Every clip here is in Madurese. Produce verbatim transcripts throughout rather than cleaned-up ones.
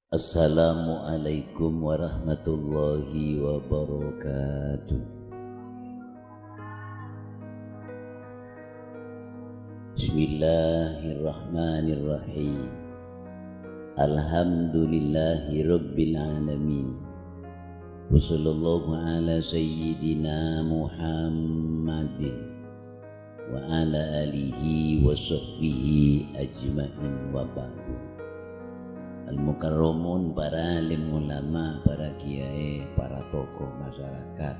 Assalamualaikum warahmatullahi wabarakatuh. Bismillahirrahmanirrahim. Alhamdulillahi rabbil alamin. Wa sallallahu ala sayyidina Muhammadin wa ala alihi wa sahbihi ajma'in, wa ba'du. Al-Mukarramun, para alim ulama, para kiyaè, para tokoh masyarakat,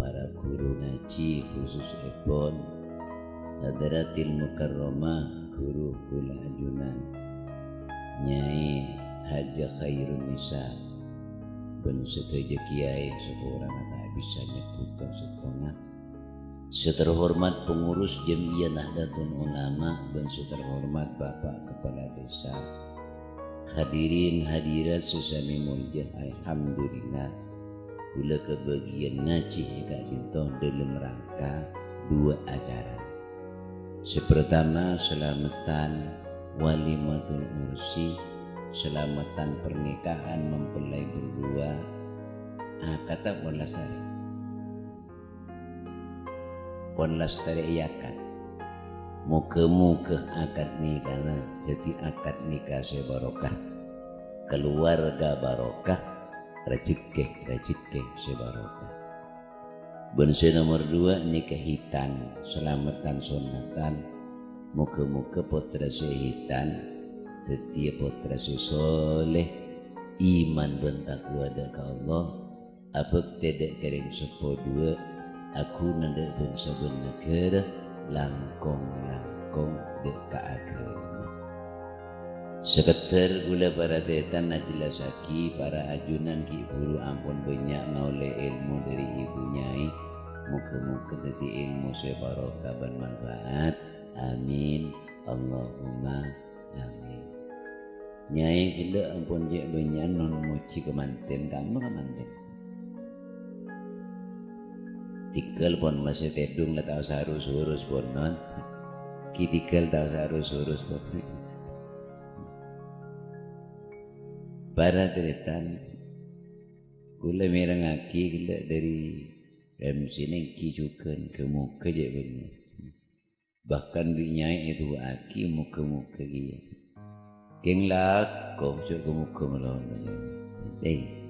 para guru ngajhi, khususèpon Hadratil Mukarramah, guru kaulâ ajunan, Nyai Hajah Khairunisa, bân sadhâjâ kiyaè sè korang ta' bisa nyebbhut sèttonga. Sè terhormat pengurus Jam'iyah Nahdlatul Ulama bân sè terhormat Bapak Kepala Desa. Hadirin hadirat sè samè molja, alhamdulillah, kaulâ kabâgiyân ngajhi è ka'dinto dâlem rangka dua acara. Sè partama, salameddhân walimatul ursi, salameddhân pernikahan mempelai berdua, akadda pon lastarè. Pon lastarè è akad. Moghâ-moghâ akad nikana dhâddhi akad nika sè barokah. Kaluwarga barokah, rajhekkè, rajhekkè sè barokah. Bân sè nomer dua, nikahitan, salameddhân sonnatan. Moghâ-moghâ pottra sè hitan dhâddhiyâ pottra sè soleh, iman bân taqwa dâ' ka Allah, abhâktè dâ' ka rèng seppo duwâ', aghuna dâ' bangsa bân naghârâ, langkong-langkong dâ' ka aghâma. Sakadhâr kaulâ para tarètan ajellasaghi, para ajunan ghi' bhuru ampon bânnya' ngaollè èlmo dâri Ibu Nyai. Moghâ-moghâ dhâddhi èlmo sè barokah bân manfaat. Amin. Allahumma amin. Nyai ghellâ' ampon cè' bânnya'an non mojhi kamantèn, kamma kamantèn. Tèghâl pon masè tèdung la ta' osa rus-urus pon, non. Ghi tèghâl ta' osa rus-urus pon. Para tarètan, kaulâ mèrengngaghi ghellâ' dâri M C nèngghi jhughân, ghâ-moghâ cè' bânnya'. Bahkan bi' nyai èdu'aaghi, moghâ-moghâ kèya. Kèng lako, jhâ' ghâ-moghâ malolo. Eh,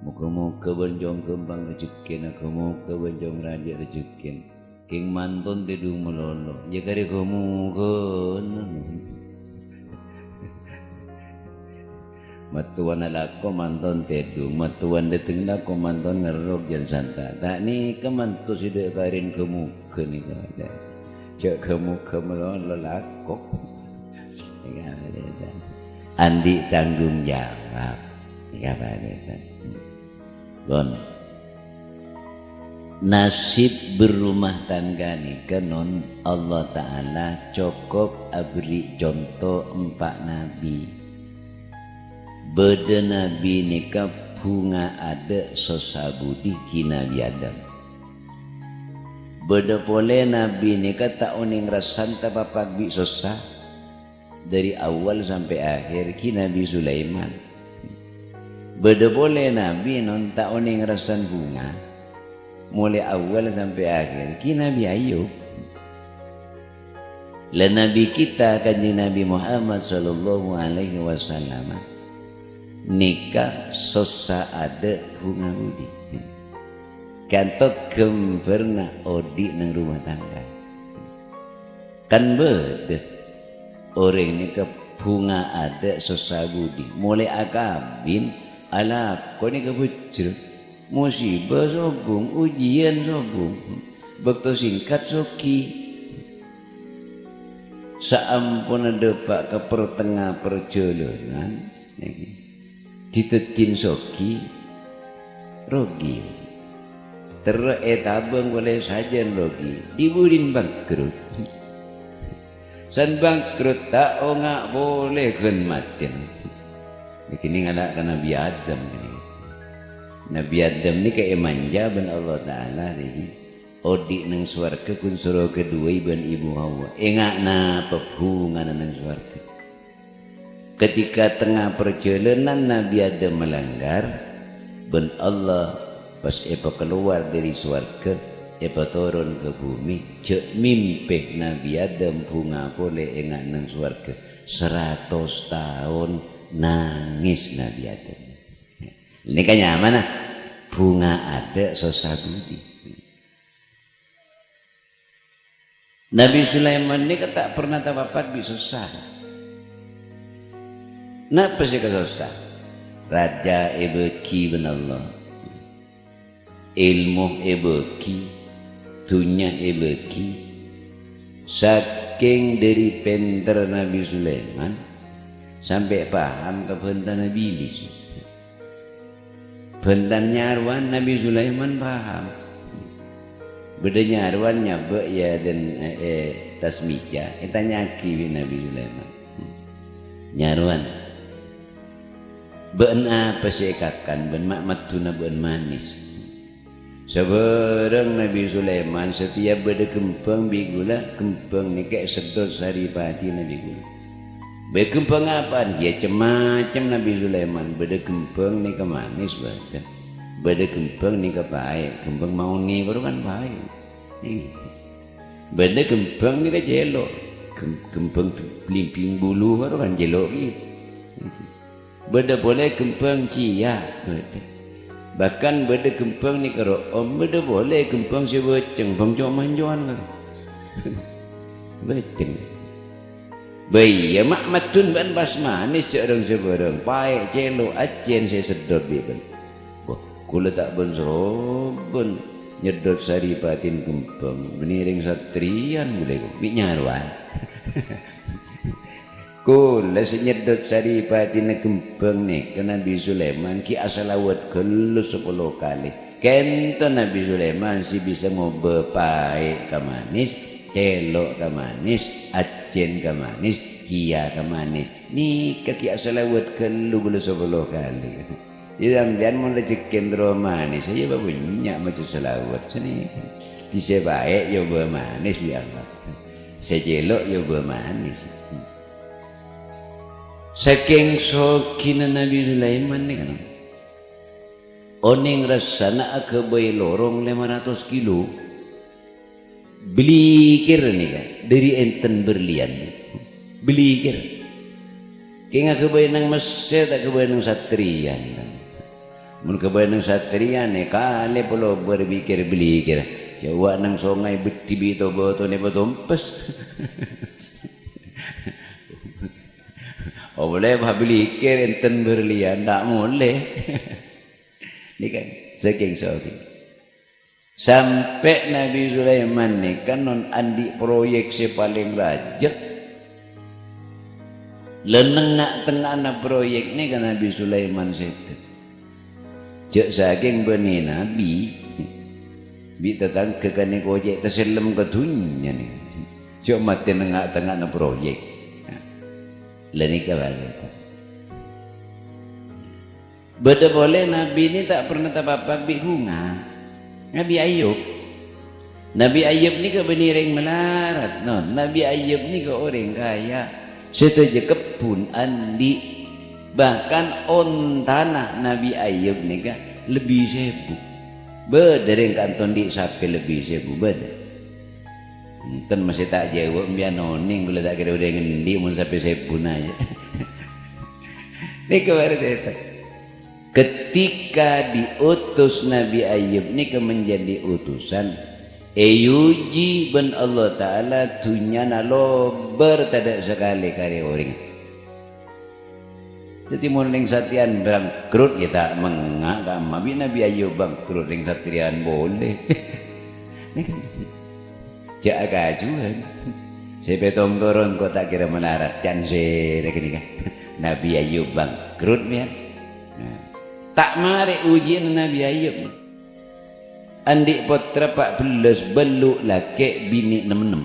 moghâ-moghâ bân jhung ghâmpang rajhekkèna, ghâ-moghâ bân jhung rajâ rajhekkèna. Kèng manton tèdung malolo, iyâ karè ghâ-moghâna. Mattowana lako manton tèdung, mattowana dâteng lako manton ngerrok jân santa. Ta' nèka manto sè dâ' karèn ghâ-moghâ nèka. Jhâ' ghâ-moghâ malolo lako. Nèka, andi' tanggung jawab. Nèka, Pak. Pon. Nasib berrumah tangga nèka, non, Allah Ta'ala cokop aberri' conto empa' nabi. Bâdâ nabi nèka bhunga adâ' sossa budi, ghi Nabi Adam. Bâdâ polè nabi nèka ta' onèng rassana tapapak bi' sossa. Dâri awwal sampè' akhèr, ghi Nabi Sulaiman. Bâdâ polè nabi, non, ta' onèng rassana bhunga. Molaè awwal sampè' akhèr, ghi Nabi Ayub. La Nabi kita, Kanjeng Nabi Muhammad sallallahu alaihi wasallam, nèka sossa adâ' bhunga budi. Kantos ghâmbhârna odi' neng rumah tangga. Kan bâdâ orèng nèka bhunga adâ' sossa budi, molaè akabin, alako nèka bhujrâ, musibah sobung, ujiyân sobung, bâkto sèngkat soghi. Saamponna dâpa' ka partengnga parjhâlânan, nèka, didhâddhiyân soghi, rogi. Terro ètabâng polè sajân rogi, dibudin bangkrut. San bangkrut ta' onga' polè ghân matèn. Nèka ngala' ka Nabi Adam nèka. Nabi Adam nèka èmanja bân Allah Ta'ala, nèka. Odi' neng sowarghâ ghun soro èkaduwâi bân Ibu Hawa. Enga' napa bhungana neng sowarghâ. Ketika tengnga parjhâlânan Nabbhi Adam malanggar, bân Allah pas èpakalowar ḍâri sowarghâ, èpatoron ka bhumè, jhâ' mimpè Nabbhi Adam bhunga polè enga' neng sowarghâ. Saratos taon nangès Nabbhi Adam. Nèka nyamana bhunga aḍâ' sossa budi. Nabbhi Sulaiman nèka ta' pernah tapapat bi' sossa. Napa sè èkasossa? Rajâ èbâghi bân Allah. Èlmo èbâghi, dhunnya èbâghi. Sakèng ḍâri pènter Nabbhi Sulaiman, sampè' paham ka bhântana Biblis. Bhântan nyarowan Nabbhi Sulaiman paham. Bâḍâ nyarowan nyabâ' è aḍâna, è, è attas mèja, ètanya'aghi bi' Nabbhi Sulaiman. Nyarowan, "Bâ'na apa sè èkakan bân ma'-, madduna bâ'na manès?" Sabârâng Nabbhi Sulaiman, satèya bâḍâ kembhâng bi' ghulâ, kembhâng nèka èseḍḍhot sarèpatina bi' ghulâ. Bâḍâ kembhâng apa'an? Yâ, cem-macem Nabbhi Sulaiman. Bâḍâ kembhâng nèka manès bâḍâ. Bâḍâ kembhâng nèka paè'. Kembhâng maoni bhuru kan paè'. Ngghi. Bâḍâ kembhâng nèka cèlo'. Kem-, kembhâng blimbing bulu bhuru kan cèlo' ghi. Bâḍâ polè kembhâng kèya, bâḍâ. Bahkan bâḍâ kembhâng nèka ro'om, bâḍâ polè kembhâng sè bâceng, bhâng co'-manco'an, kan. Bâceng. Bâ iyâ, ma'-, maddun bâ'na pas manès, jhâ' rèng sabârâng, paè', cèlo', accèn sè èseḍḍhot bi' bâ'na. Wah, ghulâ ta' bân-sarobân nyeḍḍhot sarèpatina kembhâng, bânnè rèng satrèyan ghulâ, bi' nyarowan. Ghulâ sè nyeḍḍhot sarèpatina kembhâng nèka Nabbhi Sulaiman ghi' asalawat ghâllu sapolo kalè. Kènto Nabbhi Sulaiman sè bisa ngobâ paè' ka manès, cèlo' ka manès, accèn ka manès, kèya ka manès. Nèka ghi' asalawat ghâllu ghulâ sapolo kalè. Iyâ, sampèyan mon rejhekkèna terro manès, iyâ bânnya' maca salawat sanèka. Sè paè' èobâ manès, ya Allah. Sè cèlo' èobâ manès. Sakèng sogina Nabbhi Sulaiman nèka, onèng rassana aghâbây lorong lèma ratos kilo. Blikèr nèka, ḍâri enten berlian. Blikèr. Kèng aghâbây neng Messèr, ta' aghâbây neng satrèyan. Mon aghâbây neng satrèyan, è kalè polo bâr bikèr blikèr. Jhâ' wa' neng songay beḍḍhi bi' to-bâtona èpatompes. Ollè bâ blikèr enten berlian, ta' molè. Nèka, sakèng sogina. Sampè' Nabbhi Sulaiman nèka non anḍi' proyek sè palèng rajâ. La, nengnga'-tengnga'anna proyek nèka Nabbhi Sulaiman sèdhâ. Jhâ' sakèng bânnè nabbhi, bi' tatangghâ kanèko cè' tasellem ka dhunnya nèka. Jhâ' matè nengnga'-tengnga'anna proyek. La nèka bâlâ. Bâḍâ polè nabbhi nè ta' pernah tapapat bi' bhunga. Nabbhi Ayub. Nabbhi Ayub nèka bânnè rèng malarat, non. Nabbhi Ayub nèka orèng kaya. Sadhâjâ kebbhun anḍi'. Bahkan ontana Nabbhi Ayub nèka lebbi sèbu. Bâḍâ rèng ka'anto anḍi' sapè lebbi sèbu, bâḍâ. Enten masè ta' jâwâb, sampèyan onèng ghulâ ta' kèra bâḍâ è ngendi mon sapè sèbuna, yâ. Nèka bârâ sètan. Ketika diutus Nabbhi Ayub nèka menjadi utusan, èuji bân Allah Ta'ala, dhunnyana lobâr taḍâ' sakalè karè orèng. Dhâddhi, mon rèng satrèyan bangkrut, yâ ta' mengnga' ka'imma bi' Nabbhi Ayub bangkrut, rèng satrèyan polè. Nèka jhâ' akajuwân. Sè pètong toron ko' ta' kèra malarat, can sèrè ghânèka. Nabbhi Ayub bangkrut, mèyan. Nah, ta' marè ujiyânna Nabbhi Ayub. Anḍi' pottra pa' bellâs, bâllu' lakè', binè' nem-ennem.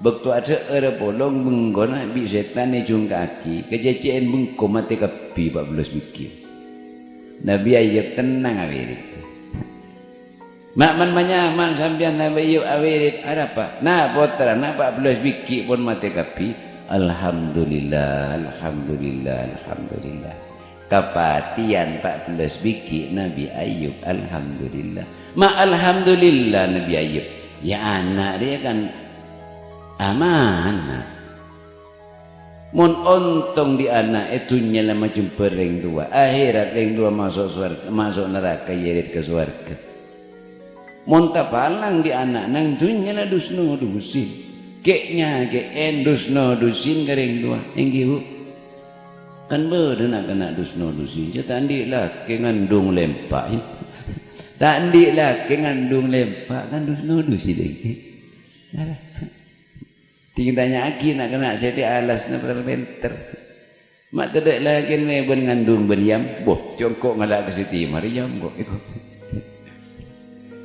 Bâkto adhâ'âr apolong bengkona bi' sètan èjhungka'aghi, kacècè'èn bengko matè kabbhi pa' bellâs bighi'. Nabbhi Ayub tennang awèrèt. Ma' man-manyaman sampèyan Nabbhi Ayub awèrèt, arapa? Na, pottrana pa' bellâs bighi' pon matè kabbhi. Alhamdulillah, alhamdulillah, alhamdulillah. Kapatèyan pa' bellâs bighi' Nabi Ayub, alhamdulillah. Ma' alhamdulillah Nabi Ayub. Ya, ana' rèya kan amanah. Mon ontong dhi' ana' è dhunnya la majembhâr rèng towa, akhèrat rèng towa maso' sowarghâ, maso' naraka, èyèrèt ka sowarghâ. Mon tapalang dhi' ana' nang dhunnya la dus-nodusin. Kè'-nyakè'èn dus-nodusin ka rèng towa. Èngghi, Bu'? Kan bâdâ na'-kana' dus-nodusin. Jhâ' ta' andi' lakè ngandung lèmpa'. Ta' andi' lakè ngandung lèmpa', kan dus-nodusin, èngghi. Alah. Dhing tanya'aghi na'-kana' sè tè alasna pènter-pènter. Ma' tadâ' lakèna bân ngandung bân Yam? Boh, congko' ngala' ka Siti Maryam kok.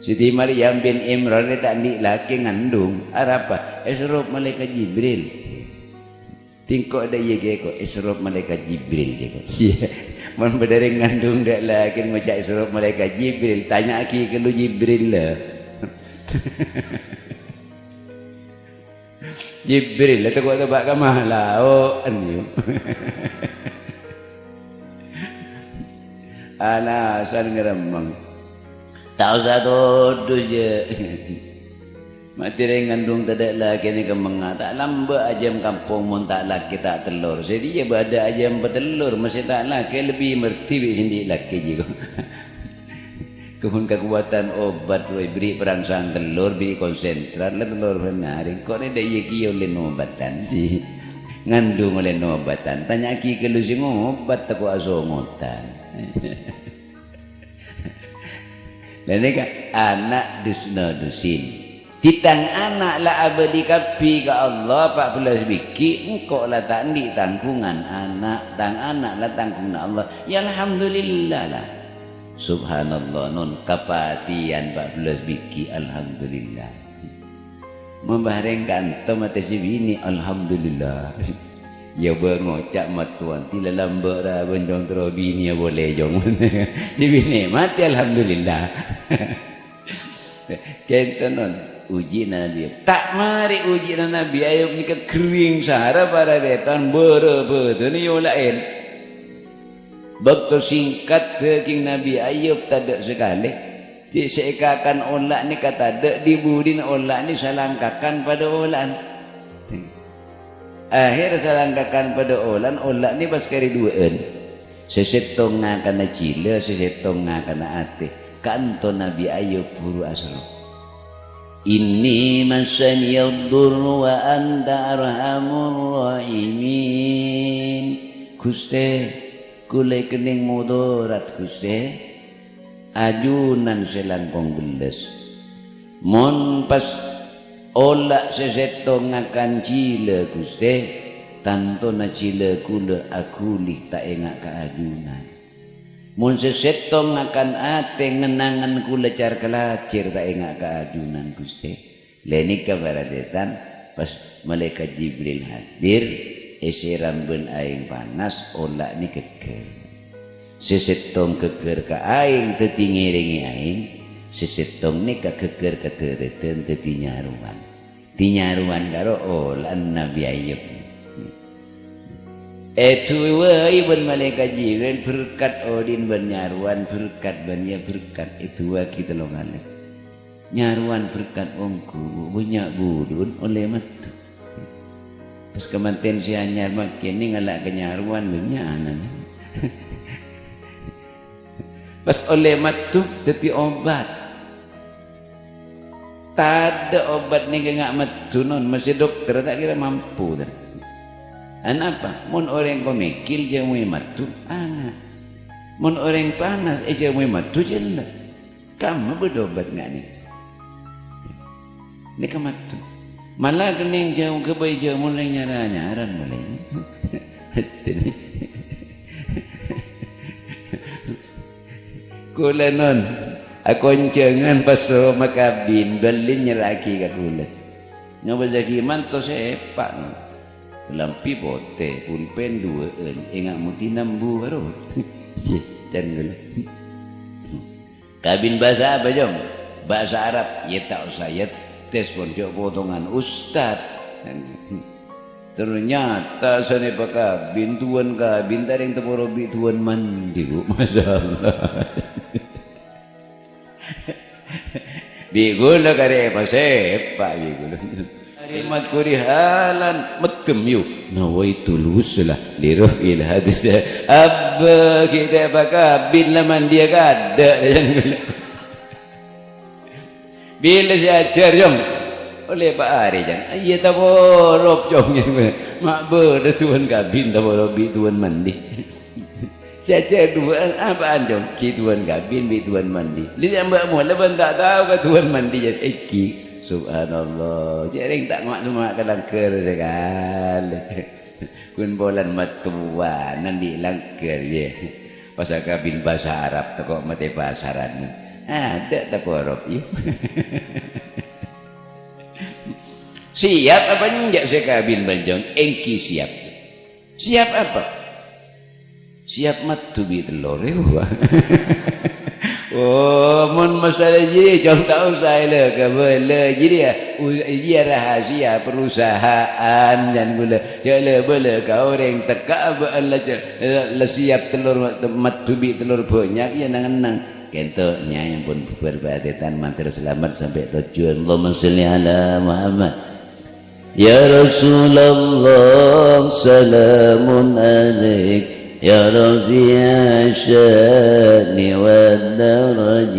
Siti Maryam bin Imran rè ta' andi' lakè ngandung. Arapa? Èserrop Malaèkat Jibril. Dhing ko' dâ' iyâ ghi' ko', èserrop Malaèkat Jibril ghi' ko'. Sia. Mon bâdâ rèng ngandung dâ' lakèna ngoca' èserrop Malaèkat Jibril, tanya'aghi ghâllu Jibril la. Jibril la tako' tebak ka malao'en, yu. Alasan ngaremmeng. Ta' osa todus, jâ. Matè rèng ngandung tadâ' lakèna kemmengnga, ta' lambâ' ajâm kampong mon ta' lakè ta' tellor. Sè dhiyâ bâdâ ajâm patellor, maskè ta' lakè lebbi merdhi bi' sè andi' lakè jiyâ. Kebun kakowadhân obat, wè, bherri' perangsang tellor, bherri' konsentrat, la tellor bân ngarèng. Ko' rè dâ' iyâ kèya ollè nobatan, sih. Ngandung ollè nobatan. Tanya'aghi ghâllu sè ngobat, tako' asongotan. La nèka ana' dus-nodusin. Dhitang ana' la abâli kabbhi ka Allah, pa' bellâs bighi', engko' la ta' andi' tangghungan ana', tang ana' la tangghunganna Allah. Ya, alhamdulillah, la. Subhanallah, non kapatèyan pa' bellâs bighi', alhamdulillah. Mon bâ' rèng kanto matè sè binè', alhamdulillah. Ya, bâ' ngoca' mattowa, "Andi' la lambâ' ra bân cong terro binèya polè, cong." Sè binè' matè, alhamdulillah. Kènto, non, ujina Nabi Ayub. Ta' marè ujina Nabi Ayub nèka ghâring sara para sètan, bârâ bâdâna èola'è. Bâkto sèngkat dâging Nabi Ayub tadâ' sakalè. Cè' sè èkakan ola' nèka tadâ', dhi-budhina ola' nè salangkakan padâ ola'an. Aher salangkakan padâ ola'an, ola' nè pas karè duwâ'ân. Sè sèttong ngakana jhilâ, sè sèttong ngakana atè. Kanto Nabi Ayub buru aserro. "Inni massaniyad dhurru wa anta arhamur rahimin." Ghustè, kaulâ èkennèng modarat, Ghustè. Ajunan sè langkong bellâs. Mon pas ola' sè sèttong ngakan jhilâ, Ghustè, tantona jhilâ kaulâ aghuli ta' enga' ka ajunan. Mon sè sèttong ngakan atè, ngen-angen kaulâ car-kalajèr ta' enga' ka ajunan, Ghustè. La nèka para sètan, pas Malaèkat Jibril hadir, èsèram bân aèng panas, ola' nè ghâggâr. Sè sèttong ghâggâr ka aèng, dhâddhi ngèrèngè aèng, sè sèttong nèka ghâggâr ka dârâdhân, dhâddhi nyarowan. Dhâddhi nyarowan karo ola'na Nabi Ayub. Èduwâi bân Malaèkat Jibril, berkat odi'na bân nyarowan, berkat bân iyâ berkat, èduwâ'aghi tello kalè. Nyarowan berkat ongghu, bânnya' budhu'na ollè maddhu. Pas kamantèn sè anyar mangkèn ngala' ka nyarowan, bânnya' ana'na. Pas ollè maddhu dhâddhi obat. Tadâ' obat nèka enga' maddhu, non, maskè dokter ta' kèra mampu, ta'. Anapa? Mon orèng komèkil jhâmoy maddhu, enga'. Mon orèng panas èjhâmoy maddhu, jhâ' ella. Kamma bâdâ obat nga' nèka. Nèka maddhu. Mala kennèng jhâ-, ghâbây jhâmona rèng nyar-anyaran malè. Kaulâ, non, akonjhângan pas soro makabin, bâli nyerra'aghi ka kaulâ. Ngabâsaghi manto sè èpa', non. Kalambhi potè, pulpèn duwâ'ân, enga' modi nambu bâro. Sè, can kaulâ. Kabin bhâsa apa, Jong? Bhâsa Arab. Yâ, ta' osa, yâ, tes pon, jhâ' potongan ustad. Ternyata sanèka kabin, duwân kabin, ta' rèng taporo bi' duwân mandi, Bu. Masyaallah. Bi' ghulâ karè èpasèpa' bi' ghulâ. Ari madhkuri halan, meddhem, yu. Nawaitul wusla li raf'il hadis. Abba, ghi' ta' èpakabin la mandiya kadâ', jân ghulâ. Bilâ sè ajhâr, Jong? Ollè pa' arè, jân. Iyâ, taporop, Jong. Ma' bâdâ duwân kabin, taporop bi' duwân mandi. Sè ajhâr duwâ'ân apaan, Jong? Ghi' duwân kabin bi' duwân mandi. Lè, sè mbâ' molè bân ta' tao ka duwân mandi, jân. Èngghi. Subhanallah. Jhâ' rèng ta' ma'-, ma' ka langghâr sakalè. Ghun polana mattowa nandi' langghâr, yâ. Pas akabin bhâsa Arab, tako' matè bhâsa Arab. Adâ' taporop, yu. Siap apa enjâ' sè kabin, Bân Jong? Èngghi siap. Siap apa? Siap maddhu bi' tellor, yâ, Bu. Oh, mon masalah jârèya, Jong, ta' osa èlâ-kabâlâ. Jârèya, u-, jârèya rahasia perusahaan, jân ghulâ. Jhâ' la-bâlâ ka orèng, tekka' abâ'na la, la siap tellor maddhu bi' tellor bânnya', yâ, nang-ennang. Kento, nyai ampon bhubhâr, Pak Adetan, mator salamet sampè' tojjhuwân. Allahumma sholli ala Muhammad. يا رسول الله، سلام عليك، يا رفيع الشأن والدرج،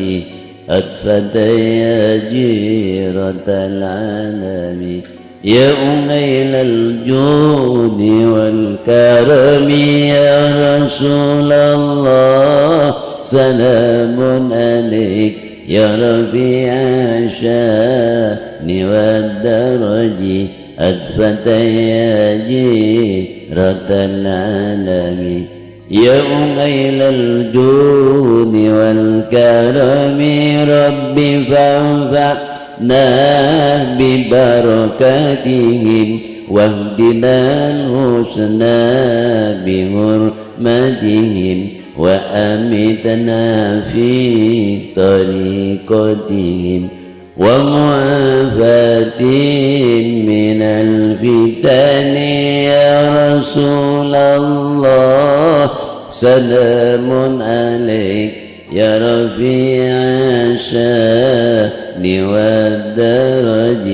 أطفت يا جيرة العالم، يا أميل الجود والكرم، يا رسول الله، سلام عليك، يا رفيع الشأن والدرج، أطفت يا جيرة العالم، يا أميل الجود والكرم، رب فانفعنا ببركاتهم، واهدنا الحسنى بحرمتهم، وأمتنا في طريقتهم، ومعافاة من الفتن. يا رسول الله، سلام عليك، يا رفيع الشأن والدرج،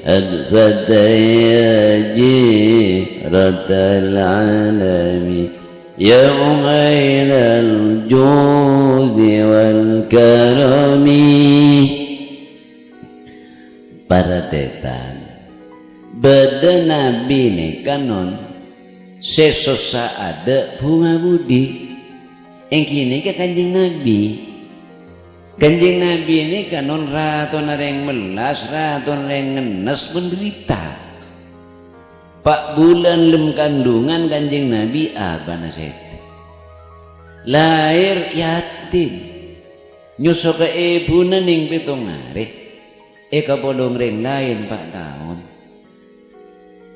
أطفت يا جيرة العالم، يا أميل الجود والكرم. Para adetan, bâdâ nabbhi nèka non sè sossa adâ' bhunga budi. Èngghi nèka Kanjeng Nabbhi. Kanjeng Nabbhi nèka non ratona rèng mellas, ratona rèng ngennes, menderita. Pa' bulân lem kandungan Kanjeng Nabbhi abana sèdhâ. Laèr yatim. Nyoso ka èbhuna nèng pèttong arè. Èkapolong rèng laèn pa' taon.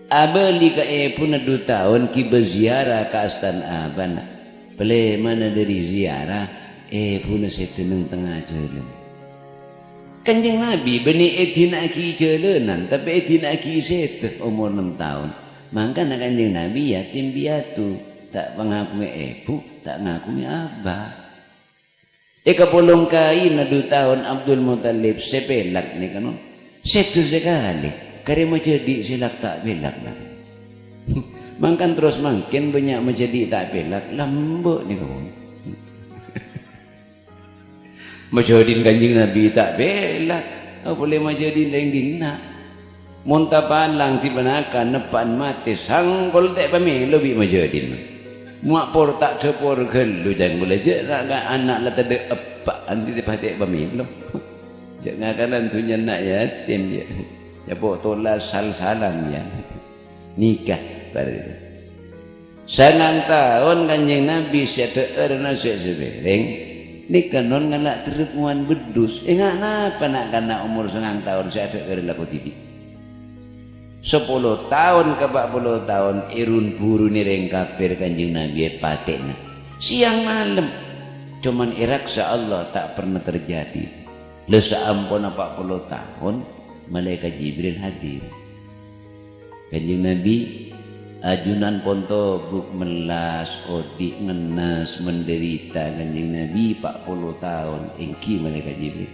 Abâli ka èbhuna du taon ghibâ ziarah ka astana abana. Palèmana dâri ziarah, èbhuna sèdhâ nèng tengnga jhâlân. Kanjeng Nabbhi bânnè èdina'aghi jhâlânan, tapè èdina'aghi sèdhâ omor nem taon. Mangkana Kanjeng Nabbhi yatim piatu, ta' pangakowè èbhu, ta' ngakowè abba. Èkapolong kaèna du taon Abdul Muthalib sè pèlak nèka, non. Sèdhâ sakalè, karè majhâdhi' sè lak ta' pèlak, non. Mangkana terros mangkèn bânnya' majhâdhi' ta' pèlak, lambâ' nèka, mon. Majhâdhi'in Kanjeng Nabbhi ta' pèlak, apolè majhâdhi'in rèng dinna'. Mon tapalang dibâ naka neppa'an matè, sangkol ta' èpamèlo bi' majhâdhi'in. Mua' por ta' dhâpor ghâllu jhâ' ghulâ jhâ' na-, ana' la tadâ' eppa' andi' ta' patè èpamèlo. Jhâ' ngakanan dhunnya na' yatim, yâ. Yâ, po' tola sal-salan, yâ. Nèka, bar-, Sangang taon Kanjeng Nabbhi sè dhâ'ârra nasè' sabèrèng, nèka non ngala' terrep ngowan beddhus. Enga' napa na'-kana' omor sangang taon sè adhâ'âr lako dhibi'? Sapolo taon ka pa' polo taon èrun-bhurunè rèng kafir Kanjeng Nabbhi èpatè'ana. Sèyang malem. Coman èraksa Allah ta' perna terjadi. La saamponna pa' polo taon, Malaèkat Jibril hadir. Kanjeng Nabbhi Ajunan pon tobuk mellas, odi' ngennes, menderita Kanjeng Nabi pa' polo taon, èngghi Malaèkat Jibril.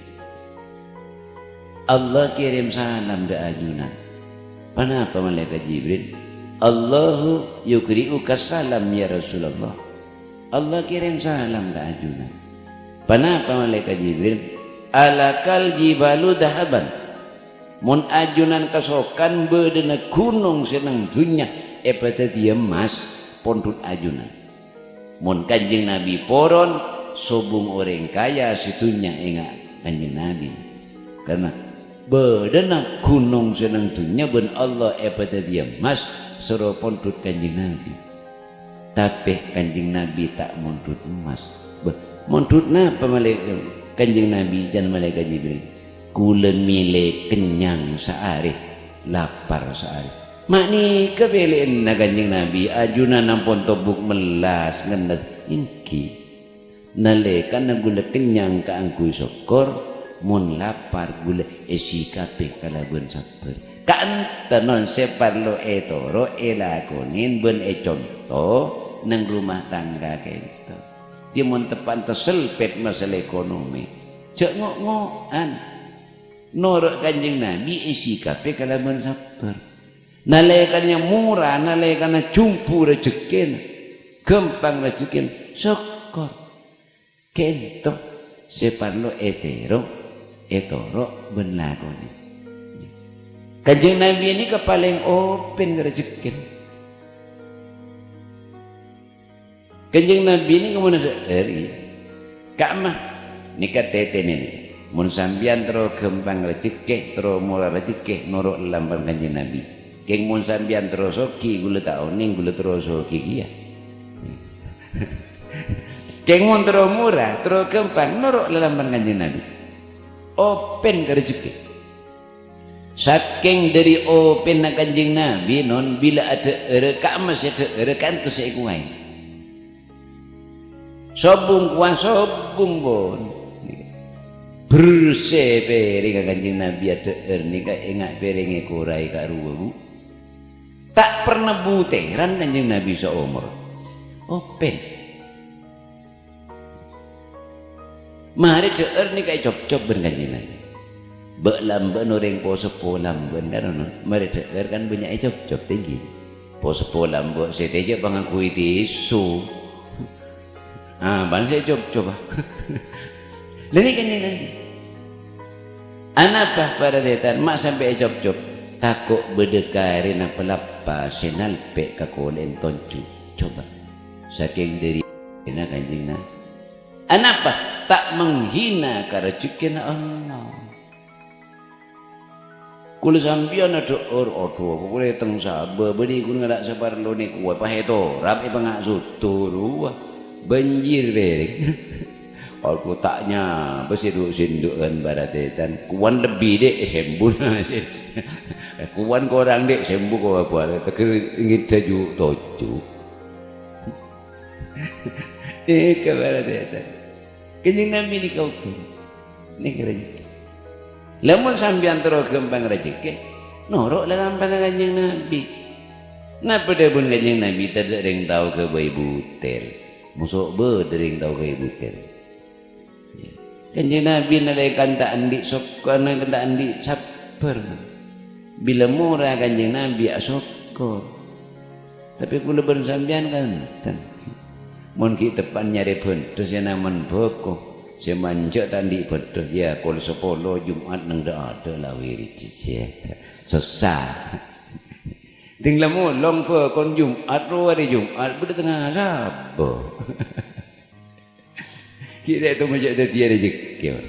Allah kèrèm salam dâ' ajunan. Ponapa Malaèkat Jibril? "Allahu yuqri'uka salam, ya Rasulullah." Allah kèrèm salam dâ' ajunan. Ponapa Malaèkat Jibril? "Alakal jibalu dhahaban." Mon ajunan kasokan bâdâna ghunong sè neng dhunnya èpadhâddhiyâ emmas, pondhut ajunan. Mon Kanjeng Nabi poron, sobung orèng kaya sè dhunnya enga' Kanjeng Nabi. Karna bâdâna ghunong sè neng dhunnya bân Allah èpadhâddhiyâ emmas, soro pondhut Kanjeng Nabi. Tapè Kanjeng Nabi ta' mondhut emmas. Bâh, mondhut napa malè-, Kanjeng Nabi jân Malaèkat Jibril? "Kaulâ mèlè kennyang saarè, lapar saarè." Ma' nèka pèlèyanna Kanjeng Nabi, ajunan ampon tobuk mellas, ngennes, èngghi. Nalèkana kaulâ kennyang kaangghuy sokkor, mon lapar kaulâ èsikapè kalabân sabbhâr. Ka'dinto sè parlo ètoro' èlakonè bân èconto neng rumah tangga ka'dinto. Dhâddhi mon teppa'na tessèlpèt masalah ekonomi, jhâ' ngo'-ngo'an. Noro' Kanjeng Nabi èsikapè kalabân sabbhâr. Nalèkana mora, nalèkana jhumbu rajhekkèna, ghâmpang rajhekkèna, sokkor. Ka'dinto sè parlo ètèro, ètoro' bân lakonè. Kanjeng Nabi nèka palèng open ka rajhekkèna. Kanjeng Nabi nèka mon adhâ'âr, ka'emma nèka tètèna nèka. Mon sampèyan terro ghâmpang rajhekkè, terro mora rajhekkè, noro' lalambâ'na Kanjeng Nabi. Kèng mon sampèyan terro soghi, kaulâ ta' onèng kaulâ terro soghi kèya. Kèng mon terro mora, terro ghâmpang, noro' lalambâ'na Kanjeng Nabi. Open ka rajhekkè. Sakèng dhâri openna Kanjeng Nabi, non, bilâ adhâ'âr, ka'emma sè adhâ'âr, kantos sè èkowaè. Sobung kowa sobung, pon. Bersè pèrèngnga Kanjeng Nabi adhâ'âr nèka, enga' pèrèng èkoraè karowa, Bu. Ta' pernah butèran Kanjeng Nabi saomor. Open. Marè dhâ'âr nèka ècopcop bân Kanjeng Nabi. Bâ' lambâ'na orèng po-seppo lambâ'na kan ono. Marè dhâ'âr kan bânnya' ècopcop tèngghi. Po-seppo lambâ' sè tèjhâ' pangangguy tisu. Ah, bân sè ècopcop, ah. Lha nèka Kanjeng Nabi. Anapa para tètan ma' sampè' ècopcop? Tako' bâdâ karèna palappa sè nalpè' ka kolè'en tonju'. Coba. Sakèng dhâri Kanjeng Nabi. Anapa? Ta' menghina ka rajhekkèna Allah. Kaulâ sampèyan adhâ'âr, adhu, apa kaulâ ètèng sabâ, bânnè ghun ngala' saparlona kowa, pas ètorap, èpanga' soto rowa. Banjir pèrèng. Aku ta' nyabâ sè dhu'-sèndhu'ân para tètan. Kowan lebbi, Dek, sèmbu. Kowan korang, Dek, sèmbu kowa buwâ. Tegher ngèdhâ ju' toju'. Èka para tètan. Kanjeng Nabi nèka open. Nèka rajhekkè. Lamon sampèyan terro ghâmpang rajhekkè, noro' lalambâ'na Kanjeng Nabi. Napa dhâbuna Kanjeng Nabi, "Tadâ' rèng tao ghâbây butèr." Moso' bâdâ rèng tao ghâbây butèr. Kanjeng Nabi nalèkana ta' andi' sok-, nalèkana ta' andi' sabbhâr. Bilâ mora Kanjeng Nabi asokkor. Tapè kaulâ bân sampèyan kan enten. Mon ghi' teppa'na nyarè bhândhâ sè namen bhâko, sè manjhâ' ta' andi' bhândhâ, yâ kol sapolo Jum'at neng dâ'-adâ' la wirid, sè sesa. Ding la molong bhâkona Jum'at, rowa arè Jum'at, bâdâ tengnga sabâ. Kèra ètoma jhâ' dhâddhiyâ rajhekkè, Pak.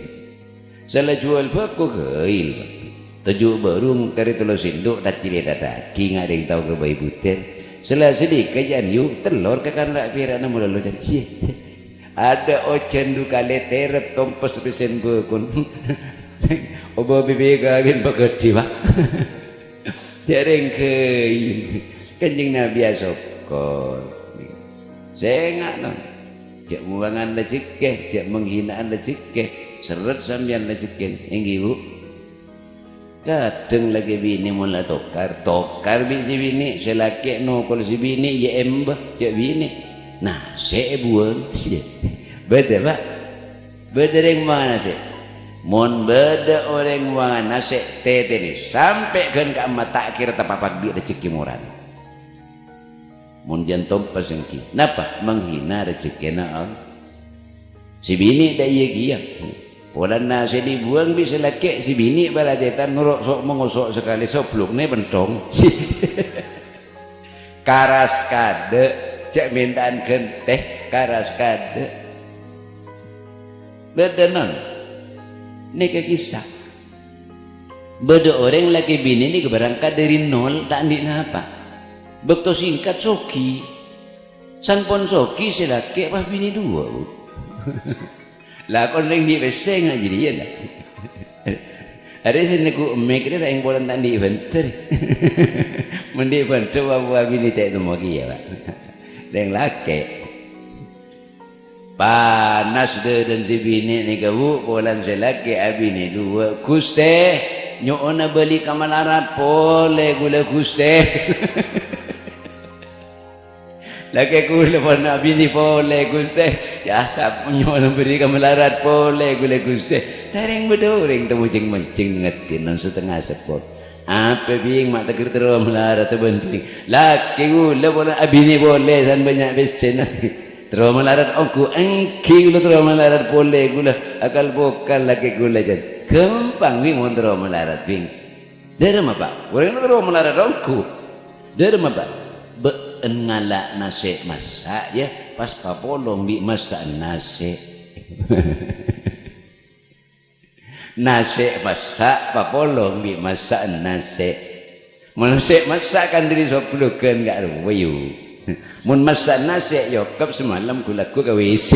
Sala jhuwâl bhâko ghâil, Pak. Toju' bârung karè tello sèndhu', tacèlè dhâddhi, nga' rèng tao ghâbây butèr. Sala sadhika jhân yu', tellor ka kanra' pèra'na malolo jhân sè. Adâ' ojhân du kalè terrep tompes pèssèna bhâkona. Obâ bibir kawin paghâdhi, Pak. Jhâ' rèng ghâil. Kanjeng Nabi asokkor. Sènga', non. Jhâ' muwangan rajhekkè, jhâ' menghinaan rajhekkè. Serret sampèyan rajhekkèna. Èngghi, Bu? Kadhâng lakè binè mon la tokar, tokar bi' sè binè', sè lakè' nokol sè binè', iyâ emba, jhâ' binè'. Nasè' èbuwâng. Bâdâ, Pa'? Bâdâ orèng buwângan nasè'? Mon bâdâ orèng buwângan nasè', tètènè sampè' ghân ka'emma ta' kèra tapapa bi' rejhekkè morana. Mon jhân tompa sènggi. Napa? Menghina rejhekkèna Allah. Sè binè' dâ' iyâ kèya. Polana sè èbuwâng bi' sè lakè', sè binè' bâlâjâtan noro' so'-mongoso' sakalè soblokna èpènthong. Karas kadâ', jhâ' menta'an ghântè, karas kadâ'. Bâdâ non. Nèka kissa. Bâdâ orèng lakè binè nèka berangkat dâri nol, ta' andi' napa. Bâkto sèngkat soghi. San pon soghi sè lakè' pas binè duwâ', Bu. La, kon rèng andi' pèssè nga' jârèya, la. Arè sè neggu' mik rè rèng polana ta' andi' bhândhâr. Mon andi' bhândhâr, wa-, wa binè ta' ètemmo kèya, Pa'. Rèng lakè'. Panas dâdâna sè binè' nèka, Bu, polana sè lakè' abinè duwâ'. "Ghustè, nyo'ona bâli ka malarat polè ghulâ, Ghustè." Lakè' ghulâ pon abinè polè, Ghustè. Yâ, sapa nyo'ona bâli ka malarat polè ghulâ, Ghustè. Tarèng bâdâ orèng temmo jeng-manjeng ngatè non satengnga seppon. Apa, Bhing, ma' tèghâr terro malarat bân Bhing? Lakè' ghulâ pon abinè polè san bânnya' pèssèna. Terro malarat ongghu, èngghi ghulâ terro malarat polè ghulâ. Akal-bokal lakè' ghulâ, jân. Ghâmpang, Bhing, mon terro malarat, Bhing. Dâremma, Pa'? Orèng terro malarat ongghu. Dâremma, Pa'? Bâ'en ngala' nasè' massa', yâ, pas papolong bi' massa'an nasè'. Nasè' massa' papolong bi' massa'an nasè'. Mon nasè' massa' kan dâri soblogghân ka' rowa, yu. Mon massa'an nasè' èokap samalem ghu-lagghu ka W C.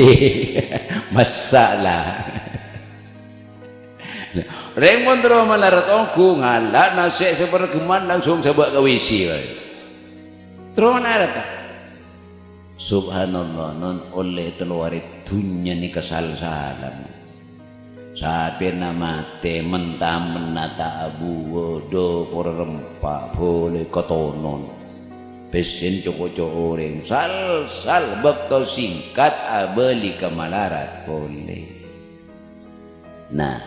Massa' la. Rèng mon terro malarat ongghu ngala' nasè' sè pareggemman langsung sabâ' ka W C bhâi. Terro malarat, ta'? Subhanallah, non ollè tello arè dhunnya nèka sal-salan. Sapèna matè, men-tamenna ta' abuwâ, dâpor rempa', bâlâi katonon. Pèssèna co'-ngoco' orèng, sal-sal, bâkto sèngkat abâli ka malarat polè. Nah,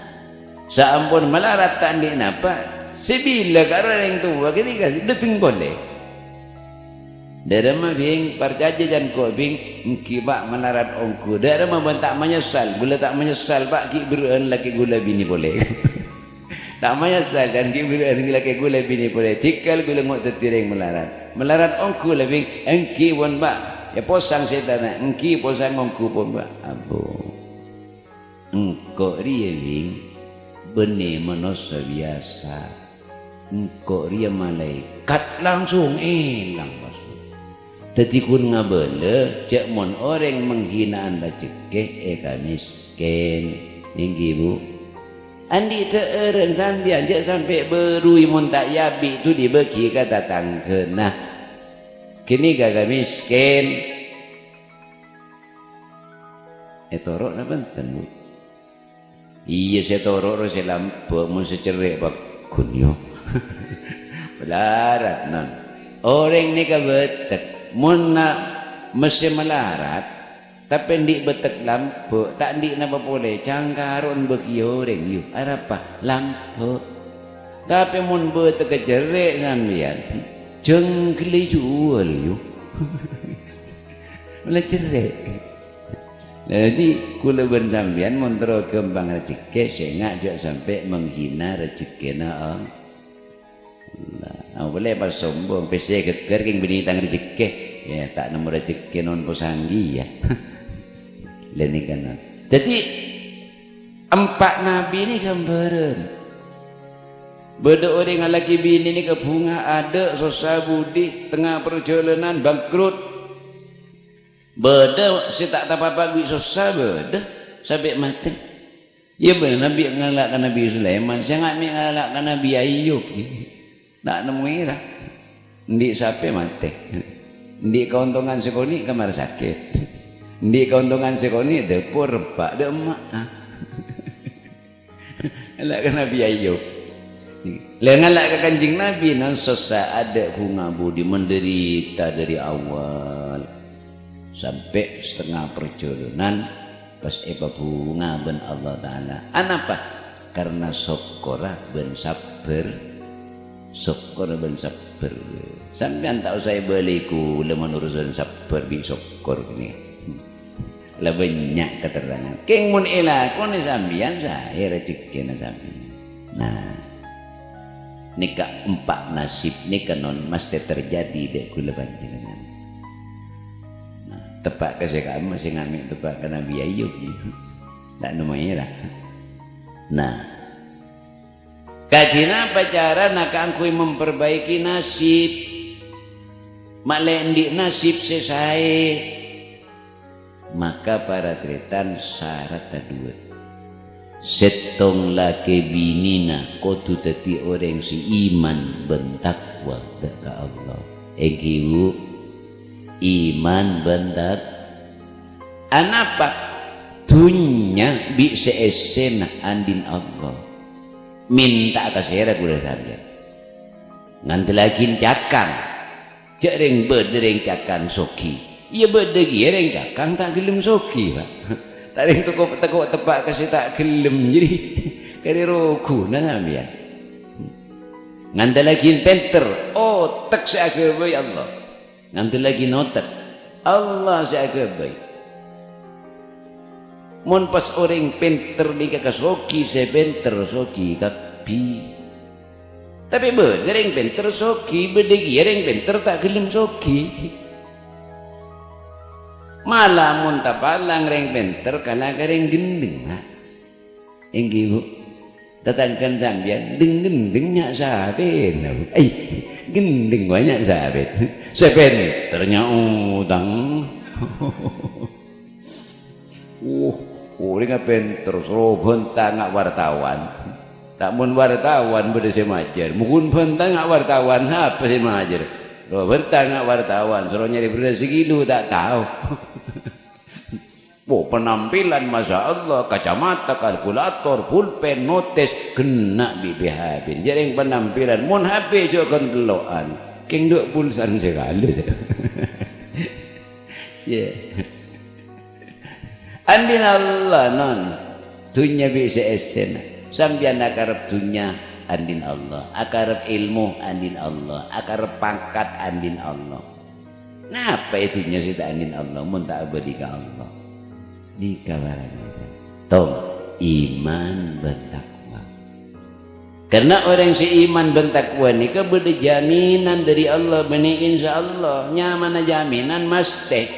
saampon malarat ta' andi' napa, sè bilâ ka orèng towa ghânèka dâteng polè. Dâremma, Bhing, parcajâ can ko', Bhing, èngghi, Pa', malarat ongghu. Dâremma bân ta' manyessal, ghulâ ta' manyessal, Pa', ghi' berrâ'ân lakè' ghulâ binè polè. Ta' manyessal, can ghi' berrâ'ân lakè' ghulâ binè polè. Dhikal ghulâ ngo' dhâddhi rèng malarat. Malarat ongghu la, Bhing, èngghi pon, Pa'. Yâ, posang sètanna, èngghi posang ongghu pon, Pa'. Ampon. Engko' rèya, Bhing, bânnè manossa biyasa. Engko' rèya malaèkat langsung èlang, pas. Dhâddhi ghun ngabâlâ, jhâ' mon orèng menghinaan rajhekkè èkamèskèn. Èngghi, Bu? Andi' dhâ'ârân sampèyan, jhâ' sampè' bârui mon ta' èabi' duli èbâgi ka tatangghâna. Ghânèka kamèskèn. Ètoro' napa enten, Bu? Iyâ, sè toro' rowa sè lambâ', mon sè cerrè' pagghun, yu. Malarat, non. Orèng nèka bâtek. Mon na-, messè malarat, tapè andi' bâtek lambâ', ta' andi' napa polè, cangkaro'en bâgi orèng, yu. Arapa? Lambâ'. Tapè mon bâtekka cerrè' sampèyan, jhânggellâ èjhuwâl, yu. Molaè cerrè'. Dhâddhi, kaulâ bân sampèyan mon terro ghâmpang rajhekkè, sènga' jhâ' sampè' menghina rajhekkèna Allah. Apa polè pas sombong, pèssè ghâgghâr kèng bânnè tang rajhekkè. Yâ, ta' nemmo rajhekkè non posanggi, yâ. Lha nèka, non. Dhâddhi, empa' nabbhi nèka ghâmbhârân. Bâdâ orèng alakè binè nèka bhunga, adâ', sossa budi, tengnga parjhâlânan, bangkrut. Bâdâ sè ta' tapapa bi' sossa, bâdâ sampè' matè. Iyâ bâdâ nabbhi ngala' ka Nabbhi Sulaiman, sènga' mè' ngala' ka Nabbhi Ayub. Ta' nemmo èra. Andi' sapè matè. Andi' kaontongan sakonè' kamar sakit. Andi' kaontongan sakonè' dâpor rempa', dâ' emma'a. Ngala' ka Nabbhi Ayub. Lè ngala' ka Kanjeng Nabi, nan sossa, adâ' bhunga budi, menderita dâri awal sampè' satengnga parjhâlânan, pas èpabhunga bân Allah Ta'ala. Anapa? Karna sokkorra bân sabbhâr. Sokkorra bân sabbhâr. Sampèyan ta' osa èbâlâi kaulâ mon urusan sabbhâr bi' sokkor kènè. La bânnya' katerrangan. Kèng mon èlakonè sampèyan, saè rejhekkèna sampèyan. Nah, nèka empa' nasib nèka non mastè terjadi dâ' kaulâ panjhennengngan. Nah, teppa' ka sè ka'emma sè ngamè' teppa' ka Nabi Ayub, gitu. Ta' nemmo èra. Nah, kadhi napa carana kaangghuy memperbaiki nasib? Ma' lè andi' nasib sè saè. Maka para tarètan, saradda duwâ'. Sèttong lakè binèna kodhu dhâddhi orèng sè iman bân takwa dâ' ka Allah. Èngghi, Bu, iman bân tak-, anapa? Dhunnya bi' sè èssèna andi'na Allah. Mènta'a ka sèra ghulâ sampèyan? Ngandellaghi cakang. Jhâ' rèng bâdâ rèng cakang soghi. Iyâ, bâdâ kèya rèng cakang ta' ghellem soghi, Pa'. Ta' rèng toko-, toko teppa' ka sè ta' ghellem, jârèya karè roghuna sampèyan. Ngandellaghi pènter, otek sè aghâbây Allah. Ngandellaghi otek, Allah sè aghâbây. Mon pas orèng pènter nèka ka soghi, sè pènter soghi kabbhi. Tapè bâdâ rèng pènter soghi, bâdâ kèya rèng pènter ta' ghellem soghi. Mala mon tapalang rèng pènter kala ka rèng ghendheng, ha? Èngghi, Bu. Tatangghâna sampèyan, dheng-ghendheng nya' sapèna, Bu. Ai, ghendheng bânnya' sapèna. Sè pènter nya' otang. Wah, orèngnga pènter, soro bhânta nga' wartawan. Ta' mon wartawan bâdâ sè majâr. Mon bhânta nga' wartawan, sapa sè majâr? Soro bhânta nga' wartawan, soro nyarè berrâs sakilu, ta' tao. Wah, penampilan, masya Allah, kacamata, kalkulator, pulpen, notes, ghenna' bi' P H P. Jhâ' rèng penampilan, mon H P jhâ' ghân tello'an. Kèng dhu' pulsana sakalè. Siya. Andi'na Allah, non. Dhunnya bi' sè èssèna. Sampèyan akarep dhunnya, andi'na Allah. Akarep èlmo, andi'na Allah. Akarep pangkat, andi'na Allah. Napa è dhunnya sè ta' andi'na Allah, mon ta' abâli ka Allah? Nèka bârângnga. Tong, iman bân takwa. Karna orèng sè iman bân takwa nèka bâdâ jaminan dâri Allah, bânnè insyaallah. Nyamana jaminan mastè.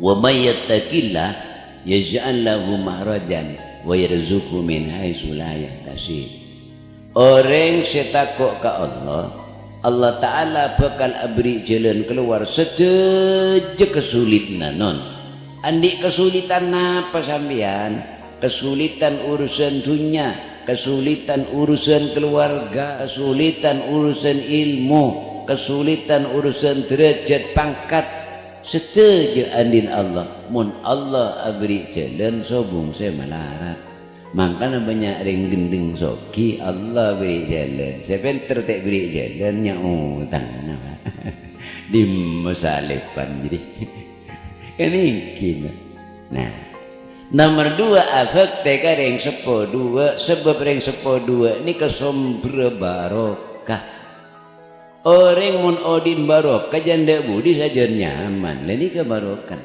"Wa may yattaqillaha yaj'al lahu makhrajan wa yarzuqhu min haitsu la yahtasib." Orèng sè tako' ka Allah, Allah Ta'ala bhâkal aberri' jhâlân kalowar sadhâjâ kasulitna, non. Andi' kasulitân napa sampèyan? Kasulitân urusan dhunnya, kasulitân urusan kaluwarga, kasulitân urusan èlmo, kasulitân urusan dârâjhât pangkat. Sadhâjâ andi'na Allah. Mon Allah aberri' jhâlân, sobung sè malarat. Mangkana bânnya' rèng ghendheng soghi, Allah berri' jhâlân. Sè pènter ta' berri' jhâlân, nya' otang, napa? Dimma salèpan, jârèya. Kan èngghi, no. Nah, nomer duwâ', abhâktè ka rèng seppo duwâ', sabâb rèng seppo duwâ' nèka sombherra barokah. Orèng mon odi'na barokah, jhâ' endâ' budi sajân nyaman, la nèka barokah.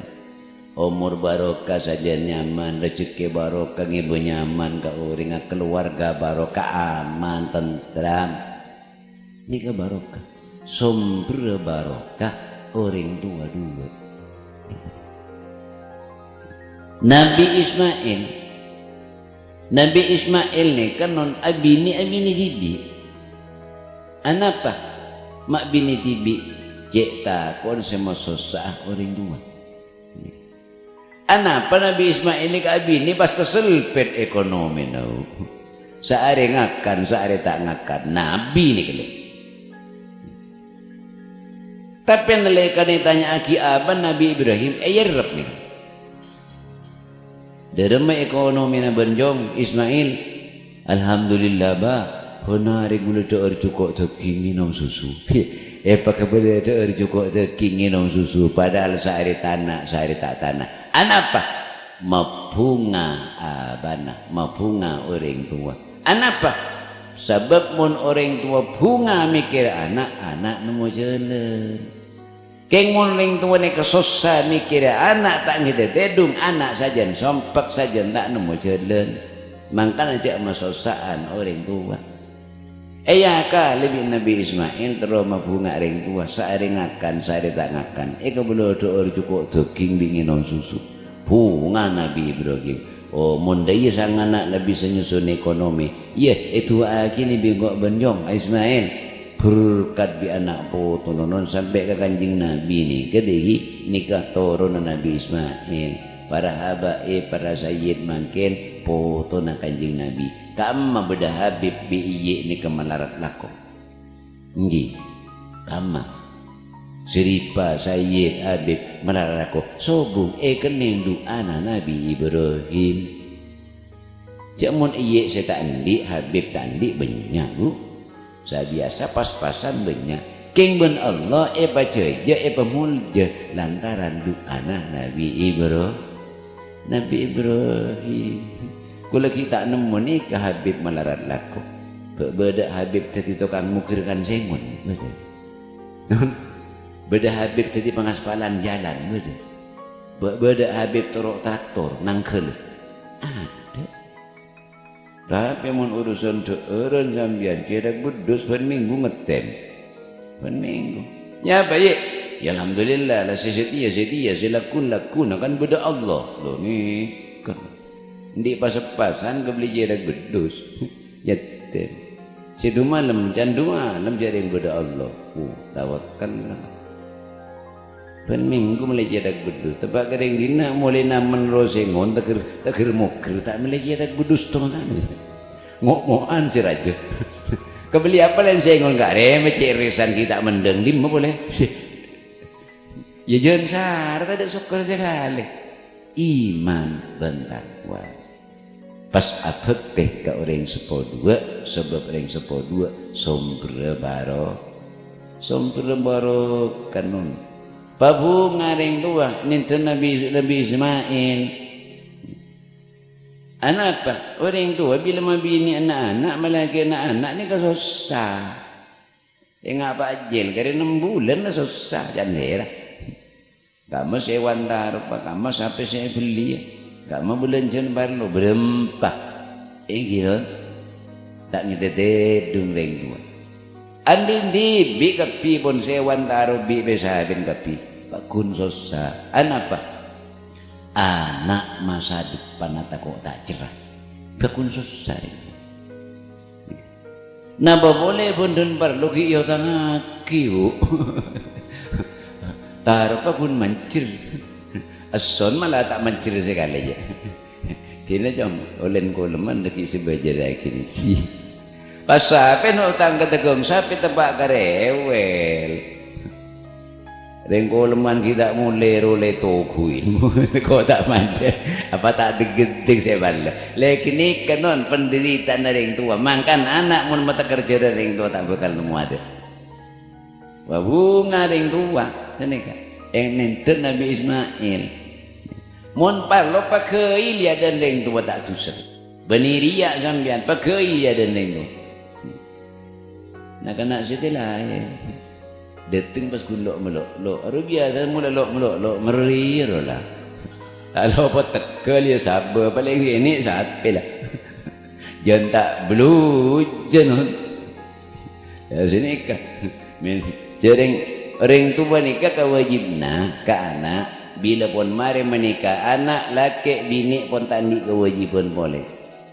Omor barokah, sajân nyaman, rejhekkè barokah, ngèbâ nyaman ka orèngnga, kaluwarga barokah, aman, tentram. Nèka barokah. Sombherra barokah orèng towa duwâ'. Nabi Ismail. Nabi Ismail nèka non abinè, abinè dhibi'. Anapa ma' binè dhibi'? Cè' tako'na sè masossa'a orèng towa. Anapa Nabi Ismail nèka abinè pas taselpèt ekonomina? Saarè ngakan, saarè ta' ngakan. Nabi nèka lè. Tapè nalèkana ètanya'aghi abâ' Nabi Ibrahim, èyerrep nèka. Dâremma ekonomina bân jhung Ismail? Alhamdulillah, Ba. Bân arè ghulâ dhâ'âr jhuko' dhâghing ngènom susu. Èpakabâlâ dhâ'âr jhuko' dhâghing ngènom susu, padahal saarè tana', saarè ta' tana'. Anapa? Mabhunga abana, mabhunga orèng towa. Anapa? Sabâb mon orèng towa bhunga mèkkèrè ana', ana' nemmo jhâlân. Kèng mon orèng towa nèka sossa mèkkèrè ana' ta' ngèdhâ tèdung, ana' sajân sompek, sajân ta' nemmo jhâlân. Mangkana jhâ' masossa'an orèng towa. Èyakalè bi' Nabbhi Ismail terro mabhunga orèng towa, saarè ngakan, saarè ta' ngakan. Èkabâlâ dhâ'âr jhuko' dhâghing bi' ngènom susu. Bhunga Nabbhi Ibrahim. Oh, mon dhâ' iyâ sangana' la bisa nyusun ekonomi. Iyâ, èdu'aaghi bi' engko' bân nyong, Ismail. Berkat bi' ana' potona non sampè' ka Kanjeng Nabbhi nèka, dhâggi' nèka toronanna Nabbhi Ismail. Para habaib, para sayyid mangkèn potona Kanjeng Nabbhi. Ka'imma bâdâ Habib bi' iyè' nèka malarat lako. Èngghi, ka'imma. Sèrèpa, sayyid, Habib, malarat lako. Sobung èkennèng du'ana Nabbhi Ibrahim. Jhâ' mon iyè' sè ta' andi', Habib ta' andi' bânnya', Bu. Sabiyasa pas-pasan bânnya'. Kèng bân Allah èpajhâjâ, èpamolja lantaran du'ana Nabbhi Ibra-, Nabbhi Ibrahim. Kaulâ ghi' ta' nemmo nèka Habib malarat lako. Bâ-, bâdâ Habib dhâddhi tokang mokir kan sèngon, bâdâ. Bâdâ Habib dhâddhi pangaspalan jhâlân, bâdâ. Bâ-, bâdâ Habib toro' traktor, nangghâl. Adâ'. Tapè mon urusan dhâ'ârân sampèyan, cètak beddhus bân mènggu ngetèm. Bân mènggu. Nyapa, yè? Ya, alhamdulillah, la sè satèya, satèya, sè lagghu, lagghu, nah kan bâdâ Allah. Lho, nèka. Andi' pas-pasan kabelli cètak beddhus. Ngetèm. Sè dumalem, can dumalem jhâ' rèng bâdâ Allah. Uh, tawakkal. Bân mènggu mellè cètak beddhus. Teppa' ka rèng dinna' molaè namen ro sèngon, tèghâr, tèghâr mogher, ta' mellè cètak beddhus tongana. Ngo'-ngo'an sè rajâ. Kabelli apa laèn sèngon ka' rèmè cè' rèsan ghi' ta' mendhâng dimma polè. Ya jhân sara tadâ' sokkor sakalè. Iman bân takwa. Pas abhâktè ka orèng seppo duwâ', sabâb orèng seppo duwâ' somberra baro-, somberra barokah, non. Pabhunga rèng towa nèndhâ Nabbhi, Nabbhi Ismail. Anapa? Orèng towa bilâ mabinè' na'-ana', malaghi na'-ana' nèka sossa. Sènga' pajhâl karè nem bulân la sossa, can sèra. Ka'imma sèwan taropa, ka'imma sapè sè èbelliyâ, ka'imma bâlânjhâna parlo, bârâmpa. Èngghi, lho. Ta' ngèdhâ tèdung rèng towa. Andi' dhibi' kabbhi pon sèwan taropa bi' pèsabin kabbhi. Pagghun sossa. Anapa? Ana' masa depanna tako' ta' cerra. Pagghun sossa rèng towa. Napa polè bhunten parlo ghi' èotangaghi, Bu? Taropa ghun manjher. Èsson mala ta' manjher sakalè, yâ. Dhina, Cong, olèn kolèman dhâggi' sè bâjârraghi nèsi. Pas sapè no' otang ka tèghung sapè teppa' ka rèwèl. Rèng kolèman ghi' ta' molè rolè toguin. Ko' ta' manjher, apa ta' deg-gedeg sè bâlâ. Lè ghânèka non penderitana rèng towa. Mangkana ana' mon mateker jhârân rèng towa ta' bhâkal nemmo adâ'. Wa bhunga rèng towa. Ghânèka. Ènèndhâ Nabbhi Ismail. Mon parlo paghâi liyadân rèng towa ta' dusa. Bânnè rèya sampèyan, paghâi liyadân rèng towa. Na'-kana' sè tè laèn. Dâteng pas ghun lo'-melo'-lo'. Aro biyasa mola lo'-melo'-lo', merri aro la. Alo apa tegghâl ya sabâ, palèng ghânè sapè la. Jhân ta' blujen, non. Ya, sanèka. Men, jhârèng rèng towa nèka kawâjibhânna ka ana', bilâ pon marè manèka ana' lakè' binè' pon ta' andi' kawâjibhân polè.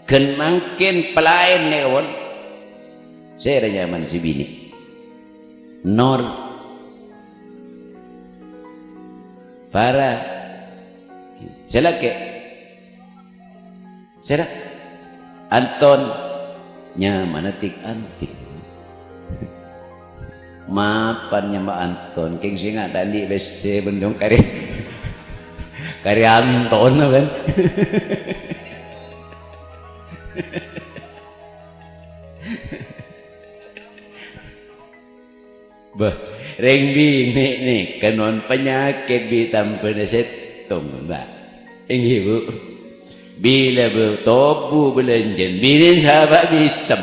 Ghân mangkèn palaèn nèka pon. Sèra nyamana sè binè'? Nor. Farah. Sè lakè'? Sèra? Anton. Nyamana tik-antik. Mapan nyama Anton, kèng sènga' ta' andi' pèssè bendong karè, karè Anton, kan? Bâh, rèng binè' nèka non panyakèt bi' tambhâna sèttong, Mbak. Èngghi, Bu? Bilâ bâ-, tobu bâlânjhân, binèn sabâ' mèsem.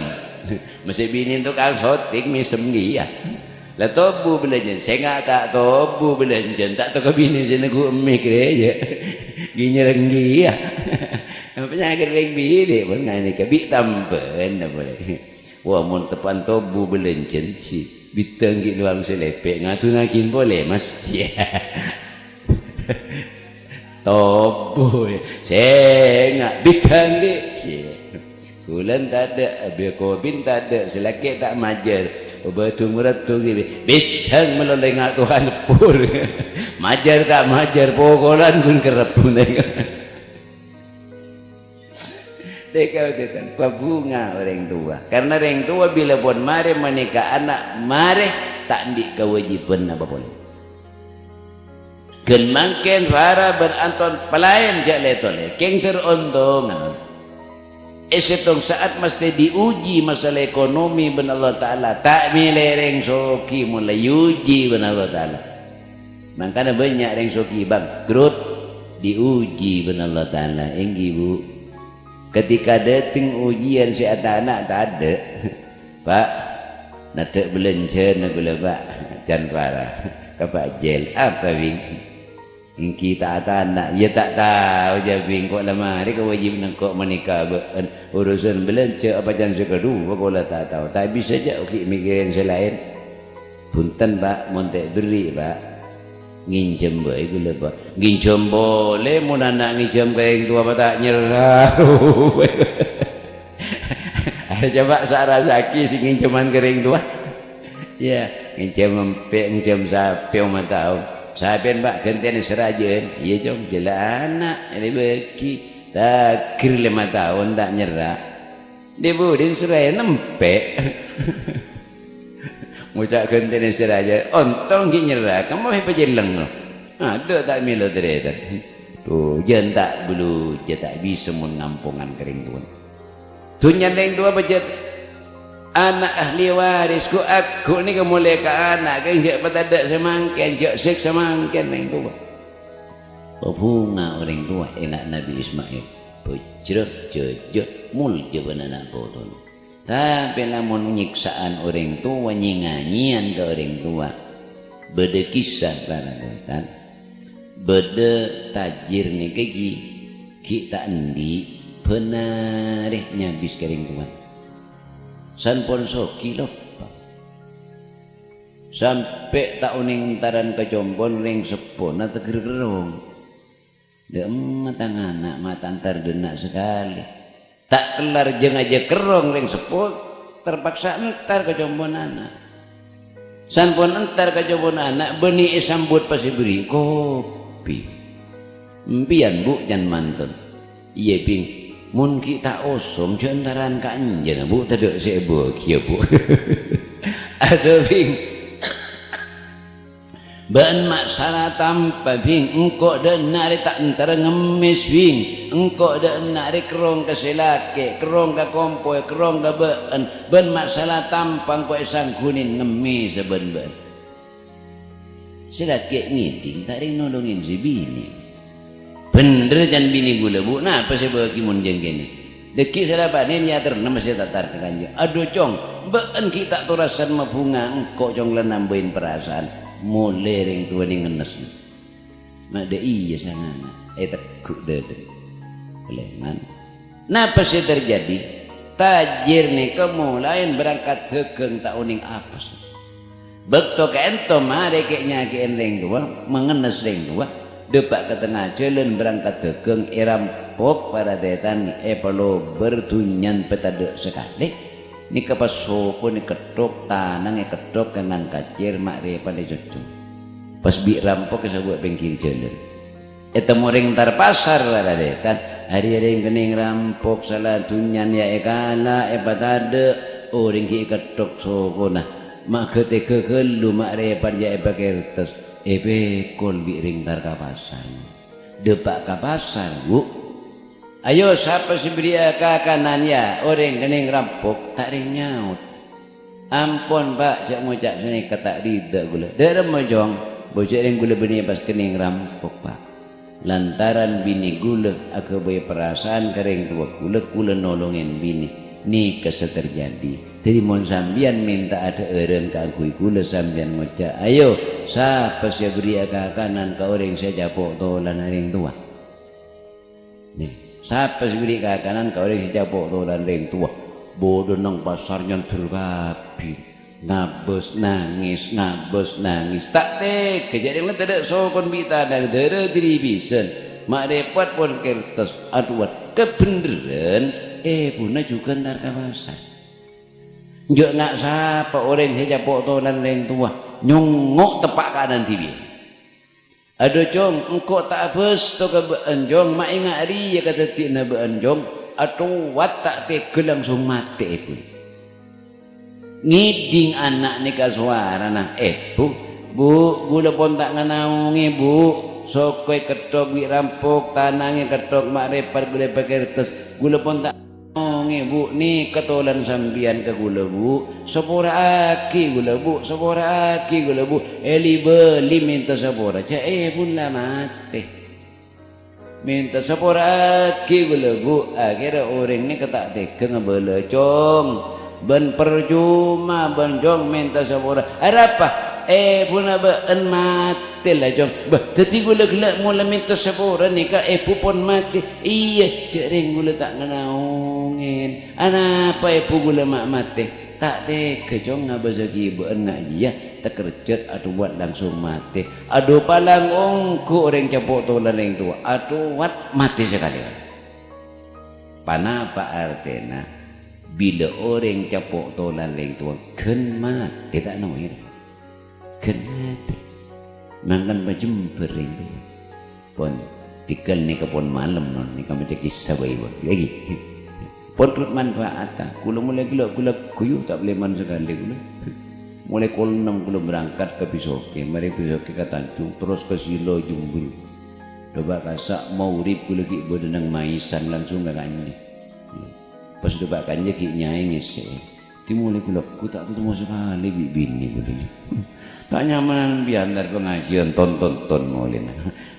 Maskè binèn tokang soting mèsem kèya. La tobu bâlânjhân, sènga' ta' tobu bâlânjhân, ta' tao ka binèn sè neggu' emmè kèya. Ghi nyerrèng kèya. Panyakèt rèng binè' pon nganèka bi' tambhâna polè. Wah, mon teppa'an tobu bâlânjhân, sè bidhâng ghi' lowang sè lèpè', ngadhunaghi polè, Mas. Tobu, sènga', bidhâng ghi', sè. Bulân tadâ', abiyâ kobin tadâ', sè lakè' ta' majâr, obâdung-raddung ghi', bidhâng malolo enga' towan pur. Majâr ta' majâr, pokolan ghun kerrep. Dèka ototan, pabhunga orèng towa. Karna rèng towa bilâ pon marè manèka ana' marè ta' andi' kawâjibhân apa polè. Ghân mangkèn para bân anton palaèn jhâ' lè-tolè, kèng ter-ontongan. È sèttong sa'at mastè diuji masalah ekonomi bân Allah Ta'ala, ta' mèlè rèng soghi mon la èuji bân Allah Ta'ala. Mangkana bânnya' rèng soghi bangkrut, diuji bân Allah Ta'ala, èngghi, Bu. Ketika dâteng ujian sè atana' tadâ', "Pak, nadâ' bâlânjhâna ghulâ, Pak, can para ka Pak Jel." "Apa, Bing?" "Èngghi ta' atana'." "Iyâ, ta' tao, jhâ' Bing, ko' la marè kawâjibhânna ko' manèka bâ'ân. Urusan bâlânjhâ apa can sè kaduwâ, ko' la ta' tao. Ta' bisa jhâ' ghi' mèkkèrè sè laèn." "Bhunten, Pak, mon ta' èberri', Pak." "Ngènjhâm bhâi ghulâ, Pak." "Ngènjhâm polè, mon ana' ngènjhâm ka rèng towa, Pak, ta' nyerra." Ayo, coba sa-, rassa'aghi sè ngènjhâman ka rèng towa. Iyâ, ngènjhâm empè', ngènjhâm sapè, lèma taon. "Sapèn, Pak, ghântèna sè rajâ'ân?" "Iyâ, Cong, jhâ' la ana', èbâghi. Tagher lèma taon, ta' nyerra." Dhi-budhina sè raè nèmpè'. Ngoca' ghântèna sè rajâ, ontong ghi' nyerra, kemma pajhâlâng, no. Adâ' ta' mèlo tarètan. Dhu, jhân ta' bâlujâ ta' bisa mon ngampongan ka rèng towa. Dhunnyana rèng towa pajhât ana' ahli waris, ghu'-agghu' nèka molè ka ana', kèng jhâ' patadâ' samangkèn, jhâ' sèksa mangkèn rèng towa. Pabhunga orèng towa èna' Nabbhi Ismail. Bhujrâ, jhâjâ, molja bân ana' potona. Tapè lamon nyèksa'an orèng towa, nyè-nganyèyan ka orèng towa, bâdâ kissa, para tarètan. Bâdâ tajir nèka ghi', ghi' ta' andi', bân arè nyabis ka rèng towa. San pon soghi loppa. Sampè' ta' onèng entaran ka compo'na rèng seppona tagher kerrong. Dâ'emma tang ana', ma' ta' entar dâ' enna' sakalè. Ta' kellar jhâ-ngajhâ kerrong rèng seppo, terpaksa entar ka compo'na ana'. San pon entar ka compo'na ana', bânnè èsambhut pas èberri' kopi. "Empèyan, Bu'," can manton. "Iyâ, Bhing. Mon ghi' ta' osong, jhâ' entaran ka anjhâna, Bu', tadâ' sè èbâghiyâ, Bu'." Adhu, Bhing. Bâ'ân ma' sala tampa, Bhing. Engko' dâ' enna' rè ta' entara ngemmès, Bhing. Engko' dâ' enna' rè kerrong ka sè lakè', kerrong ka kompoy, kerrong ka bâ'ân. Bâ'ân ma' sala tampa, engko' èsangghunè ngemmès bân bâ'ân. Sè lakè' ngèdhing, ta' rèng nolongè sè binè'. "Bhendher can binè ghulâ, Bu', napa sè bâghi mon jhângkènè? Dâgghi' sè la panèn èyaterrana mastè ta' entar ka kanjâ." "Adhu, Cong, bâ'ân ghi' ta' torasan mabhunga engko', Cong, la nambâi parasaan." Molè rèng towana ngennes. Ma' dâ' iyâ sangana, ètegghu' dâdâna. Lèman. Napa sè terjadi? Tajir nèka molaè berangkat dâgâng ta' onèng apes. Bâkto ka'ènto marè kè'-nyakè'èn rèng towa, mangennes rèng towa, dâpa' ka tengnga jhâlân berangkat dâgâng èrampok para tarètan, èpalobâr dhunnyana pètadâ' sakalè. Nèka pas sokona èketthok, tanangnga èketthok kèngan kacèr, ma' rèpan ècocong. Pas bi' rampok èsabâ' pèngghir jhâlân. Ètemmo rèng entar pasar, para tarètan. Arèya rèng kennèng rampok, sala dhunnyana ya èkala', èpatadâ', orèng ghi' èketthok sokona. Ma' ghâ-tèghâ ghâllu, ma' rèpan ya èpakertes. Èpèkol bi' rèng entar ka pasar. Dâpa' ka pasar, Bu'. "Ayo, sapa sè bherri'a kakanan, ya, orèng kennèng rampok?" Ta' rèng nyaot. "Ampon, Pa', jhâ' ngoca' sanèka, ta' rida kaulâ." "Dhâremma, Cong?" "Bâ jhâ' rèng kaulâ bânnè pas kennèng rampok, Pa'. Lantaran binè kaulâ aghâbây parasaan ka rèng towa kaulâ, kaulâ nolongè binè. Nèka sè terjadi. Dhâddhi mon sampèyan mènta'a dhâ'ârân kaangghuy kaulâ, sampèyan ngoca', 'Ayo, sapa sè aberri'a kakanan ka orèng sè acapo' tolana rèng towa?' Nè, sapa sè berri' kakanan ka orèng sè acapo' tolana rèng towa? Bâdâ neng pasar nyandher kabbhi. Ngabâs nangès, ngabâs nangès. Ta' tegghâ jhâ' rèng laèn tadâ' sokon bi' tanang, dârâ dhiri bhisan. Ma' rèpot pon kertas, adhuwât. Kabhendherrân, èbhuna jhughân entar ka pasar. Enjâ' nga' sapa orèng sè acapo' tolana rèng towa, nyongngo' teppa' ka'ananna dhibi'. "Adhu, Cong, engko' ta' abâsto ka bâ'ân, Cong. Ma' enga' rèya kadhâddhiyânna bâ'ân, Cong." Adhuwât ta' tegghâ langsung matè, Èbhu. Ngèdhing ana' nèka sowarana, "Èbhu, Bu', kaulâ pon ta' nganaongè, Bu'. Sokoè ketthok bi' rampok, tanangè ketthok ma' rèpot ghulâ pakertas. Kaulâ pon ta' nganaongè, Bu'. Nèka tolana sampèyan ka kaulâ, Bu'. Sapora'aghi kaulâ, Bu'. Sapora'aghi kaulâ, Bu'." Èli-bâli mènta sapora, jhâ' èbhuna la matè. Mènta sapora'aghi kaulâ, Bu'. Akhèrra orèng nèka ta' tegghâ ngabâlâ, "Cong, bân parcoma bân, Cong, mènta sapora." "Arapa? Èbhuna bâ'ân matè la, Cong." "Bâh, dhâddhi kaulâ ghellâ' mola mènta sapora nèka èbhu pon matè?" "Iyâ, jhâ' rèng kaulâ ta' nganaongè." "Anapa èbhu kaulâ ma' matè?" "Ta' tegghâ, Cong, ngabâsaghi bâ'ân nga' jiyâ, takerjhât adhuwât langsung matè." Adhu palang ongghu orèng capo' tolana rèng towa, adhuwât matè sakalèyan. Panapa artèna? Bilâ orèng capo' tolana rèng towa ghân matè ta' nomer. Ghân matè. Mangkana pajembhâr rèng towa. Pon, tèngghâl nèka pon malem, non, nèka maca kissa bhâi, pon. Lagi. Pon ghun manfaata. Kaulâ molaè ghellâ', kaulâ ghuyu ta' lèman sakalè kaulâ. Molaè kol ennem kaulâ berangkat ka Bisoke, marè Bisoke ka Tanjung, terros ka Silo Jember. Dâpa' kassa' maghrib kaulâ ghi' bâdâ neng Maesan, langsung ka kanjâ. Pas dâpa' kanjâ ghi' nyaè ngèssè'è. Dimolaè kaulâ, ghu ta' tatemmo sakalè bi' binè kaulâ. Ta' nyamanan bi' antar pangajiân ton-tonton molèna.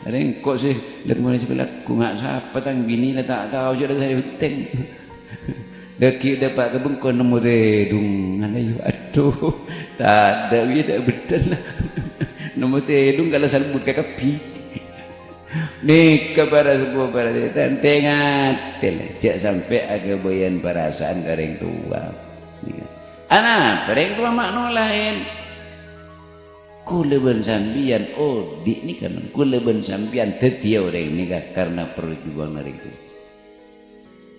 Rèng ko' sè lèk molaè sè kalaggu, nga' sapa tang binè la ta' tao, jhâ' la sarè bettèng. Dâggi' dâpa' ka bengko nemmo tèdung, ngalayu, adhu, tadâ' bi' ta' beddhâl. Nemmo tèdung kala salbut ka kabbhi. Nèka para sepuh, para setan, tè-ngatè, la, jhâ' sampè' aghâbâyân parasaan ka rèng towa. Nèka. Anapa rèng towa ma' nolaè? Kaulâ bân sampèyan odi' nèka, kaulâ bân sampèyan dhâddhiyâ orèng nèka karna parjuwânganna rèng towa.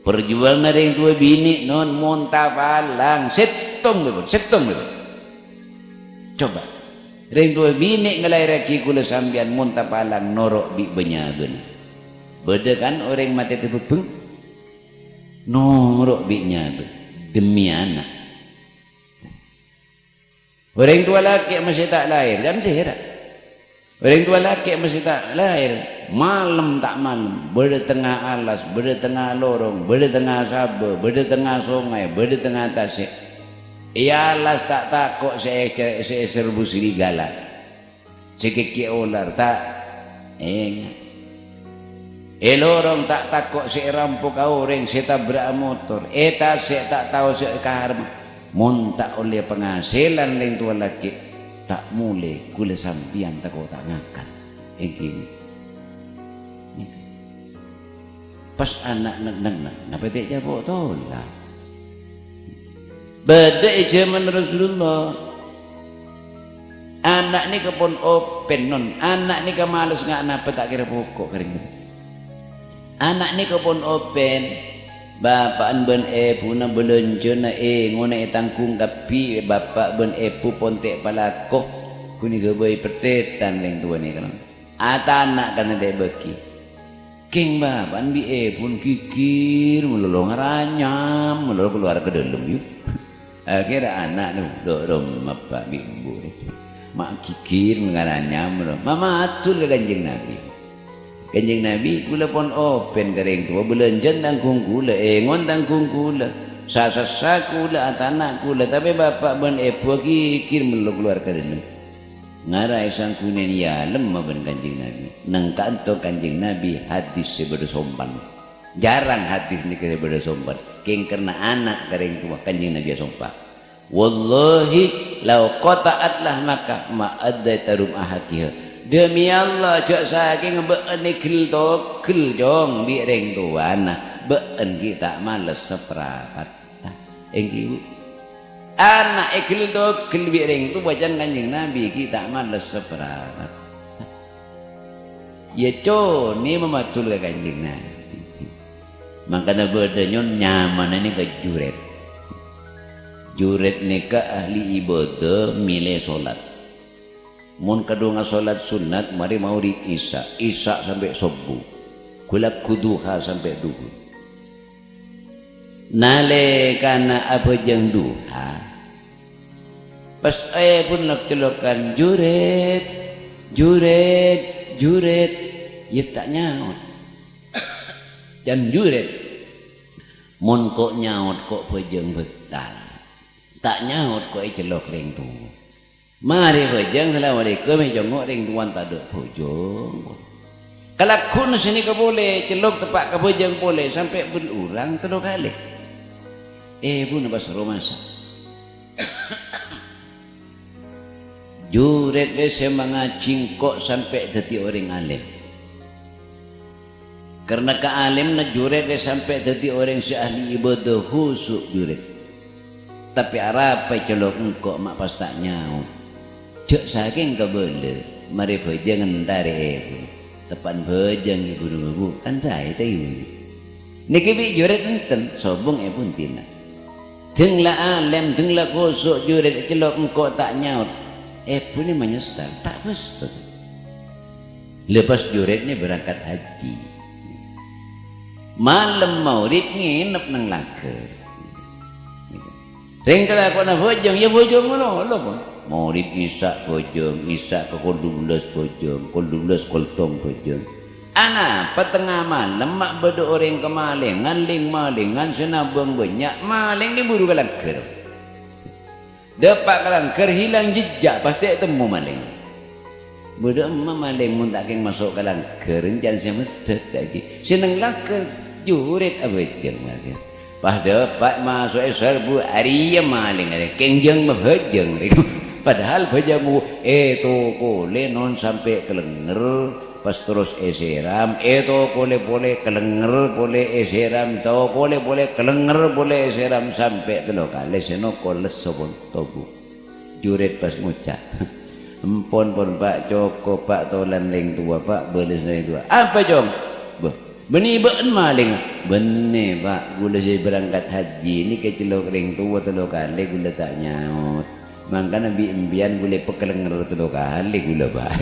Parjuwânganna rèng towa binè', non, mon tapalang, sèttong, lho, sèttong, lho. Coba, rèng towa binè' ngalaèrraghi kaulâ sampèyan mon tapalang noro' bi' bânyabâna. Bâdâ, kan, orèng matè tabebbhâng? Noro' bi' nyabâ, demi ana'. Orèng towa lakè' masè ta' laèr, kan sèra. Orèng towa lakè' masè ta' laèr, malem ta' malem, bâdâ tengnga alas, bâdâ tengnga lorong, bâdâ tengnga sabâ, bâdâ tengnga songay, bâdâ tengnga tasè'. È alas ta' tako' sè ècè-, sè èserbhu serigala, sè kèkkè olar, ta' enga'. È lorong ta' tako' sè èrampoka orèng sè tabra'a motor, è tasè' ta' tao sè èkarma. Mon ta' ollè pangasèlan rèng towa lakè', ta' molè kaulâ sampèyan tako' ta' ngakan. Èngghi. Pas ana' neng-enneng, napa ta' ècapo' tola? Bâdâ è jhâman Rasulullah. Ana' nèka pon open, non. Ana' nèka males nga' napa ta' kèra poko' ka rèng. Ana' nèka pon open. Bapa'na bân èbhuna bâlânjhâna èngona ètangghung kabbhi, bapa' bân èbhu pon ta' èpalako. Ghun èghâbây pettètan rèng towa nèka, non. Atana' kana ta' èbâghi. Kèng bapa'na bi' èbhuna ghighir malolo ngaranyam malolo kalowar ka dâlem, yu. Akhèrra ana' nodhu' romma bâ' bi' embu'. Ma' ghighir ngaranyam malolo. Ma' mator ka Kanjeng Nabi. "Kanjeng Nabi, kaulâ pon open ka rèng towa, bâlânjhâna tangghung kaulâ, èngon tangghung kaulâ." Sa-sassa kaulâ, atana' kaulâ, tapè bapa' bân èbhu aghigghir mello kalowar ka dâlem. Ngara èsangghunan èalemma bân Kanjeng Nabi. Neng ka'anto Kanjeng Nabi hadis sè bâdâ sompan. Jhârâng hadis nèka sè bâdâ sompan. Kèng karna ana' ka rèng towa, Kanjeng Nabi asompa. "Wallahi, lau qata'at lahmaka ma addaita rum'aha kiha." Demi Allah, jhâ' sakèng bâ'na èghel-togel, Cong, bi' rèng towana, bâ'na ghi' ta' males saprapat. Èngghi, Bu. Ana' èghel-togel bi' rèng towa, can Kanjeng Nabi ghi' ta' males saprapat. Iyâ, conè mamajul ka Kanjeng Nabi. Mangkana bâdâ nyon nyamana nèka Jurayj. Jurayj nèka ahli ibadah, mèlè solat. Mon kadhunga solat sunnat, marè maghrib isya, isya sampè' sobbhu. Ghulâ duha sampè' dhuhur. Nalèkana abhâjâng duha, pas èbhuna lok-celokan, "Jurayj, Jurayj, Jurayj," iyâ ta' nyaot. Can Jurayj, mon ko' nyaot ko' bhâjâng bhâktal, ta' nyaot ko' ècellok rèng towa. Marè bhâjâng, "Assalamualaikum," ècongngo' rèng towana tadâ' bhâjâng. Kalagghuna sanèka polè, cellok teppa' ka bhâjâng polè, sampè' bâl orèng tello kalè. Èbhuna pas aromasa. Jurayj rè sè mangajhi engko' sampè' dhâddhi orèng alim. Karna kaalimmanna Jurayj rè sampè' dhâddhi orèng sè ahli ibadah khusu' Jurayj. Tapè arapa ècellok engko' ma' pas ta' nyaot. Jhâ' sakèng kabâlâ, marè bhâjâng èntarè èbhu. Teppa'na bhâjâng èbhuna, Bu, kan saè ta' èbhuna. Nèka bi' Jurayj enten, sobung èbhuna dinah. Dâng la alim, dâng la khusu' Jurayj ècellok engko' ta' nyaot. Èbhuna manyessal, ta' bâsto. Lha pas Jurayj nè berangkat haji. Malem maghrib ngènep neng langghâr. Rèng kalakowanna bhâjâng, iyâ bhâjâng malolo, Pon. Maghrib isya bhâjâng, isya ka kol dubellâs bhâjâng, kol dubellâs kol tong bhâjâng. Anapa tengnga malem ma' bâdâ orèng kamalèngan, lèng-malèngan sè nabâng bânnya', malèng ghi' buru ka langghâr. Dâpa' ka langghâr, hilang jejjak, pas ta' ètemmo malèng. Bâdâ emma malèng mon ta' kèng maso' ka langghâr, èncana sè meddhât ta' ghi. Sè neng langghâr, Jurayj abhâjâng malèng. Pas dâpa' maso'è serbhu, arèya malèng, arèya kèng jâng mabhâjâng. Padahal bhâjâng ètokolè non sampè' ka lengnger, pas terros èsèram, ètokolè polè ka lengnger polè èsèram, tokolè polè ka lengnger polè èsèram sampè' tello kalè, sè nokol lesso, Pon, tobu. Jurayj pas ngoca', "Empon, Pon, Pa', cokop, Pa', tolan rèng towa, Pa', bâlesna rèng towa." "Apa, Cong?" "Bâh, bânnè bâ'na malèng?" "Bânnè, Pa', ghulâ sè berangkat haji nèka ècellok rèng towa tello kalè ghulâ ta' nyaot. Mangkana bi' empèyan ghulâ èpakalengnger tello kalè ghulâ, Pa'."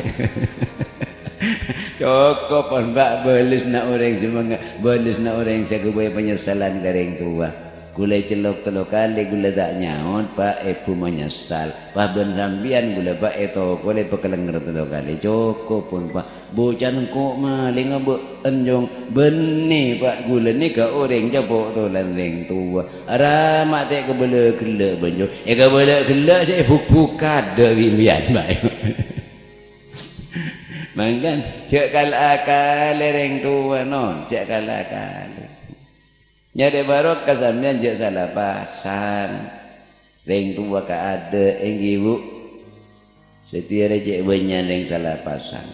Cokop, Pon, Pa', bâlesna orèng sè manga-, bâlesna orèng sè aghâbây panyesselan ka rèng towa. Ghulâ ècellok tello kalè, ghulâ ta' nyaot, Pa', èbhu manyessal. Pas bân sampèyan ghulâ, Pa', ètokolè èpakalengnger tello kalè. Cokop, Pon, Pa'. Bocana engko' malèngnga bâ'na, Cong. Bânnè, Pa', ghulâ nèka orèng capo' tolan rèng towa. Arapa ma' ta' èkabâlâ ghellâ', bân, Cong. Èkabâlâ ghellâ' sè èbhuk-bhuk kadâ' bi' empèyan, Pa'. Mangkana, jhâ' kala-akalè rèng towa, non. Jhâ' kala-akalè. Nyarè barokah sampèyan jhâ' sala pasang. Rèng towa kaadâ', èngghi, Bu. Satèya rè cè' bânnya'an rèng sala pasang.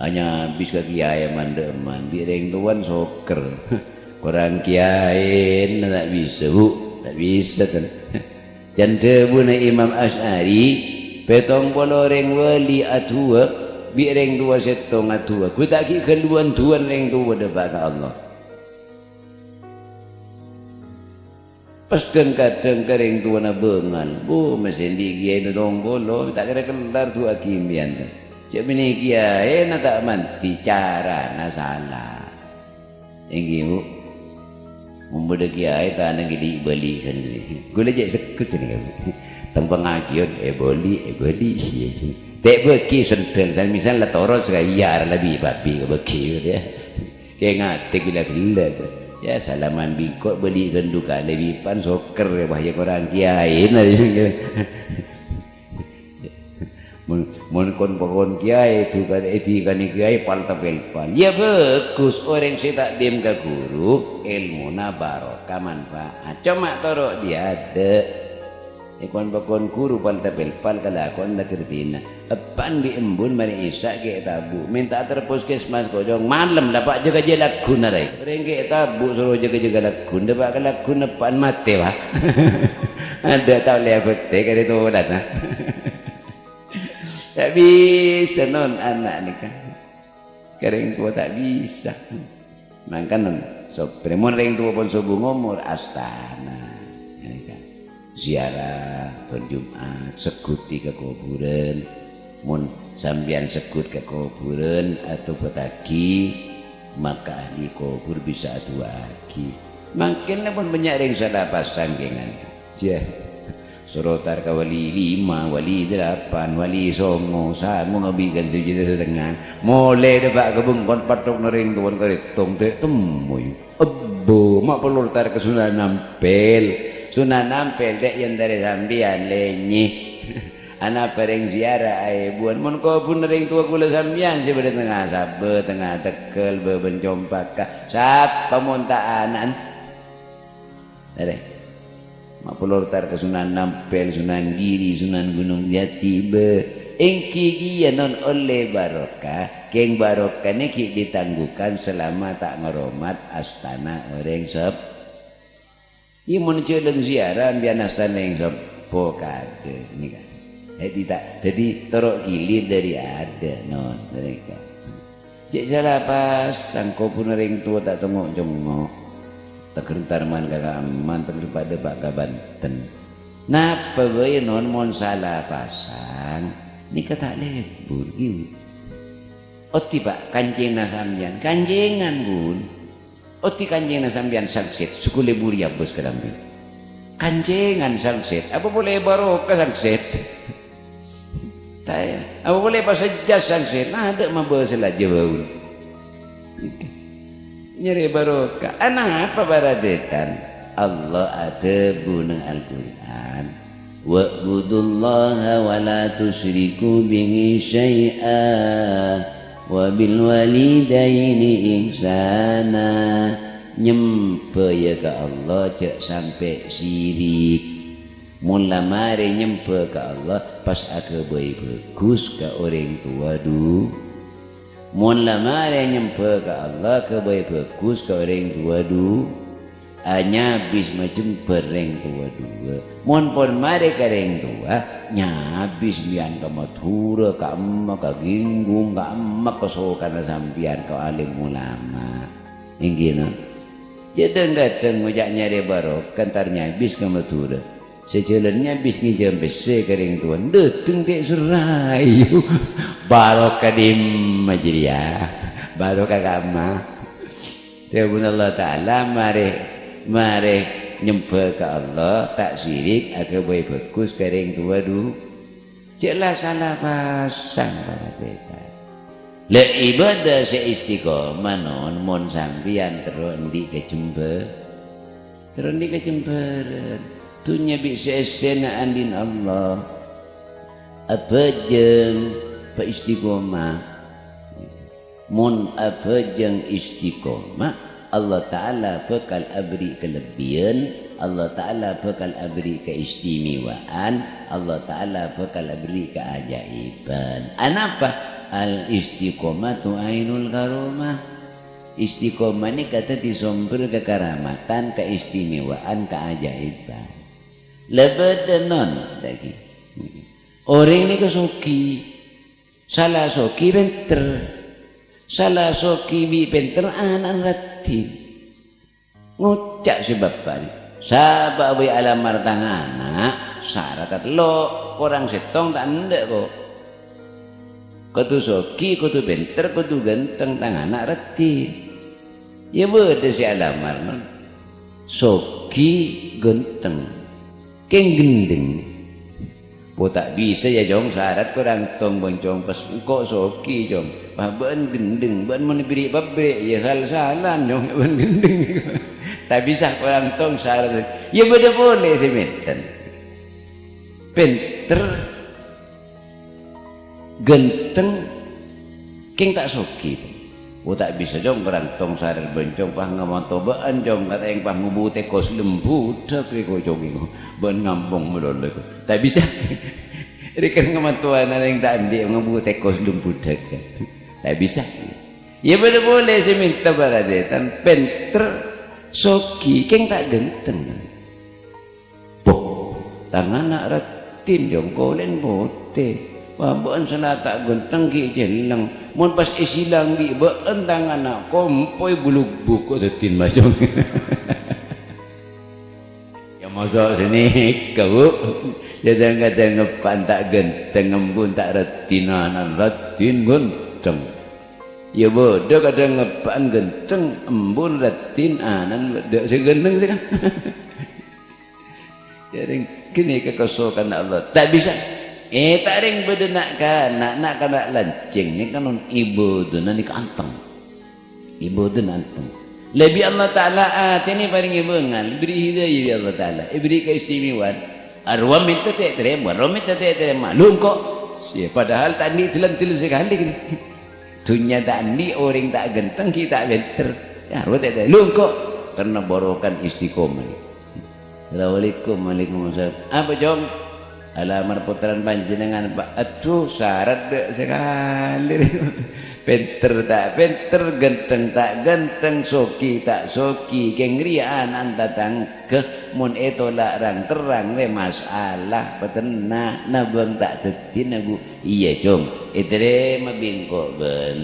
Anyabis ka kèyaè mandhâ'emman, bi' rèng towana sokèr. Korang kèyaèna ta' bisa, Bu. Ta' bisa, ten. Can dhâbuna Imam Asy'ari, pèttong polo rèng wali adu'a, bi' rèng towa sèttong adu'a. Ghulâ ta' ghi' ghâlluwân du'ana rèng towa dâpa' ka Allah. Pas dhâng-kadhâng ka rèng towana bângal, "Bu, masè andi' kèyaèna tong polo, ta' kèra kellar du'aaghi empèyan, ta'? Jhâ' bânnè kèyaèna ta' mandhi, carana sala." Èngghi, Bu. Mon bâdâ kèyaè tanang ghi' li-bâli kan. Ghulâ cè' segghut sènè, Bu. Tang pangajiyân èbâli, èbâli sè. Ta' bâgi sendal, san misal la toros ka iyâ, ara la bi-, babi ka bâgi, gitu ya. Kèng atè ghulâ ghellâ', Bu. Ya, salaman bi' engko' bâli' ghându kalè bi' pan sokker, ya, wah, ya, korang kiyaèna, ya. Mon, mon kon-pakon kiyaè, dukan èdikana kiyaè, pal-tapèlpal. Ya, bhâghus, orèng sè ta'dhim ka ghuru, èlmona barokah, manfaat. Coma toro' dhi-adâ'. È kon-pakon ghuru pal-tapèlpal kalakowan la ghârdhina. Eppa'na bi' embun marè Isya' ghi' tabu'. Mènta'a ter puskesmas kocong. Malem la, Pa', jâgâ-jâgâ lagghuna rè. Rèng ghi' tabu' soro jâgâ-jâgâ lagghuna, Pa', ka lagghuna eppa'na matè, Pa'. Adâ' tao lè abhâktè ka rèng towana. Ta' bisa, non, ana' nèka. Ka rèng towa ta' bisa. Mangkana, soprè, mon rèng towa pon sobung omor, astana. Ghânèka. Ziarah, bân Jum'at, segghudhi ka kobhurân. Mon sampèyan segghut ka kobhurân, atobâttaghi, maka ahli kobhur bisa adu'aaghi. Mangkèn la pon bânnya' rèng sala pasang kèngan. Yâ. Soro tar ka wali lima, wali delapan, wali songo, sango ngabi kan sejuta setengah. Molè dâpa' ka bengkon pathokna rèng towan karè tong ta' temmo, yu. Ebbo, ma' parlo tar ka Sunan Ampel. Sunan Ampel, dâ' yâ entarè sampèyan lènyè. Ana' bhâreng ziarah aèbuwân. Mon kobhurna rèng towa kaulâ sampèyan sè bâdâ tengnga Sabâ, tengnga Tegghâl, bâbân Compaka. Sapa mon ta' ana'na? Arè. Ma' parlo tar ka Sunan Ampel, Sunan Giri, Sunan Gunung Jati, bâ. Èngghi kèya non ollè barokah, kèng barokahna ghi' ditangguhkan selama ta' ngoromat astana orèng sep-, iyâ, mon jhâlân ziarah, ambiyan astana orèng seppo kadâ', nèka. Dhâddhi ta', dhâddhi toro' ghili dâri adâ', non, mereka. Cè' sala pasang, kobhurna rèng towa ta' tengngo'-congngo'. Teggher entar man ka Kaman, teggher padâ pa' ka Banten. Napa bhâi, non, mon sala pasang? Nèka ta' lebur, ghi. Oddhi, Pa', kancèngnga sampèyan. Kancèngan, Bun. Oddhi kancèngnga sampèyan sangset, sè ghulâ buri abâs kalambhi. Kancèngan sangset, apa polè barokah sangset? Ta' iyâ, apa polè pasèjjhâ sangset? Nah, adâ' mabâsa la jâwâbhân. Nyarè barokah. Anapa paradhâtana? Allah adhâbu neng Al-Qur'an, "Wa'budullaha wa la tusyriku bihi syai'a, wa bil walidaini ihsana." Nyembhâ, yâ, ka Allah, jhâ' sampè' sirik. Mon la marè nyembhâ ka Allah, pas aghâbây bhâghus ka orèng towa du-, Mon la marè nyembhâ ka Allah, ghâbây bhâghus ka orèng towa du-, a, nyabis majembhâr rèng towa duwâ'. Mon pon marè ka rèng towa, nyabis sampèyan ka Madhurâ, ka Emma, ka Ginggung, ka Emma, ka sokana sampèyan, ka alim ulama. Èngghi, no? Jhâ' dhâng-kadhâng ngoca' nyarè barokah, entar nyabis ka Madhurâ. Sè jhâlân nyabis ngènjhâm pèssè ka rèng towa, dhâteng ta' sè rayu. Barokah dimma jârèya? Barokah ka Emma. Dhâbuna Allah Ta'ala, marè, marè nyembhâ ka Allah, ta' sirik, aghâbây bhâghus ka rèng towa du-, jhâ' la sala pasang, para pendeta. La ibadah sè istiqomah, non, mon sampèyan terro andi' kajembhâ-, Terro andi' kajembhârân. Dhunnya bi' sè èssèna andi'na Allah. Abhâjâng, bâ' istiqomah. Mon abhâjâng istiqomah, Allah Ta'ala bhâkal aberri' kalebbiyân, Allah Ta'ala bhâkal aberri' kaistimewaan, Allah Ta'ala bhâkal aberri' kaajaiban. Anapa? Al-istiqomatu ainul karomah. Istiqomah nèka dhâddhi sombher kakaramatan, kaistimewaan, kaajaiban. La bâdâ, non, dhâggi'. Orèng nèka soghi. Sala soghi pènter. Sala soghi bi' pènter ana'na raddhin. Ngoca' sè bapa'na, "Sabâ' bhâi alamar tang ana', sarata tello', korang sèttong ta' endâ', ko'." Kodhu soghi, kodhu pènter, kodhu ghânteng, tang ana' raddhin. Yâ bâdâ sè alamar, non. Soghi, ghânteng. Kèng ghendheng. Po ta' bisa, yâ, Cong, sarat korang tong, bân, Cong, pas engko' soghi, Cong. Pas bâ'na ghendheng, bâ'na mon èberri' pabrik, yâ sal-salan, Cong, bâ'na ghendheng. Ta' bisa korang tong sarat. Iyâ bâdâ polè sè mènten. Pènter, ghântheng, kèng ta' soghi. Oh, ta' bisa, Cong, korang tong sarat bân, Cong, pas ngamanto bâ'ân, Cong, katèng pas ngobu tèkos lembudhâk rèko, Cong, iko. Bâ'ân ngampong malolo iko. Ta' bisa. Rèkèr ngamanto ana' rèng ta' andi' ngobu tèkos lembudhâk. Ta' bisa. Iyâ bâdâ polè sè mènta parhatian, pènter, soghi, kèng ta' ghântheng. Poh, tang ana' raddhin, Cong, kolèn potè. Wah, bâ'ân sala ta' ghântheng ghi' celleng. Mon pas èsilang bi' bâ'ân tang ana', kompoy buluk-bukok dhâddhin, Mas, Cong. Iyâ, mosok sanèka, Bu. Iyâ, kadhâng-kadhâng eppa'an ta' ghântheng, embu'en ta' raddhin, ana'en raddhin ghântheng. Iyâ, bâdâ kadhâng eppa'an ghântheng, embu'en raddhin, ana'en bâdâ sè ghântheng sè ka-, Iyâ, rèng, ghânèka kasokanna Allah. Ta' bisa. Eh, ta' rèng bâdâ na'-kana', na'-kana' lancèng nèka non ibâdâna nèka anteng. Ibâdâna anteng. Lebbi Allah Ta'ala atèna èparèngè bângal, èbèrri' hidayah bi' Allah Ta'ala, èbèrri' keistimewaan. Arowa mènta ta' ètarèma, arowa mènta ta' ètarèma. Lho, engko', sè padahal ta' andi' dhâlân-dhâlân sakalè kènè. Dhunnya ta' andi', orèng ta' ghântheng, ghi' ta' pènter. Iyâ, arowa ta' ètarèma. Lho, engko', karna barokah istiqomah. Assalamualaikum. Waalaikumsalam. Apa, Cong? Alamar pottrana panjhennengngan, Pak. Adhu, sarat dâ' sakalè. Pènter ta' pènter, ghântheng ta' ghântheng, soghi ta' soghi, kèng rèya ana'en tatangghâ. Mon ètola' rang-terrang rè masalah, patenna, nabâng ta' dhâddhina, Bu. Iyâ, Cong. Ètarèma bi' engko' bân.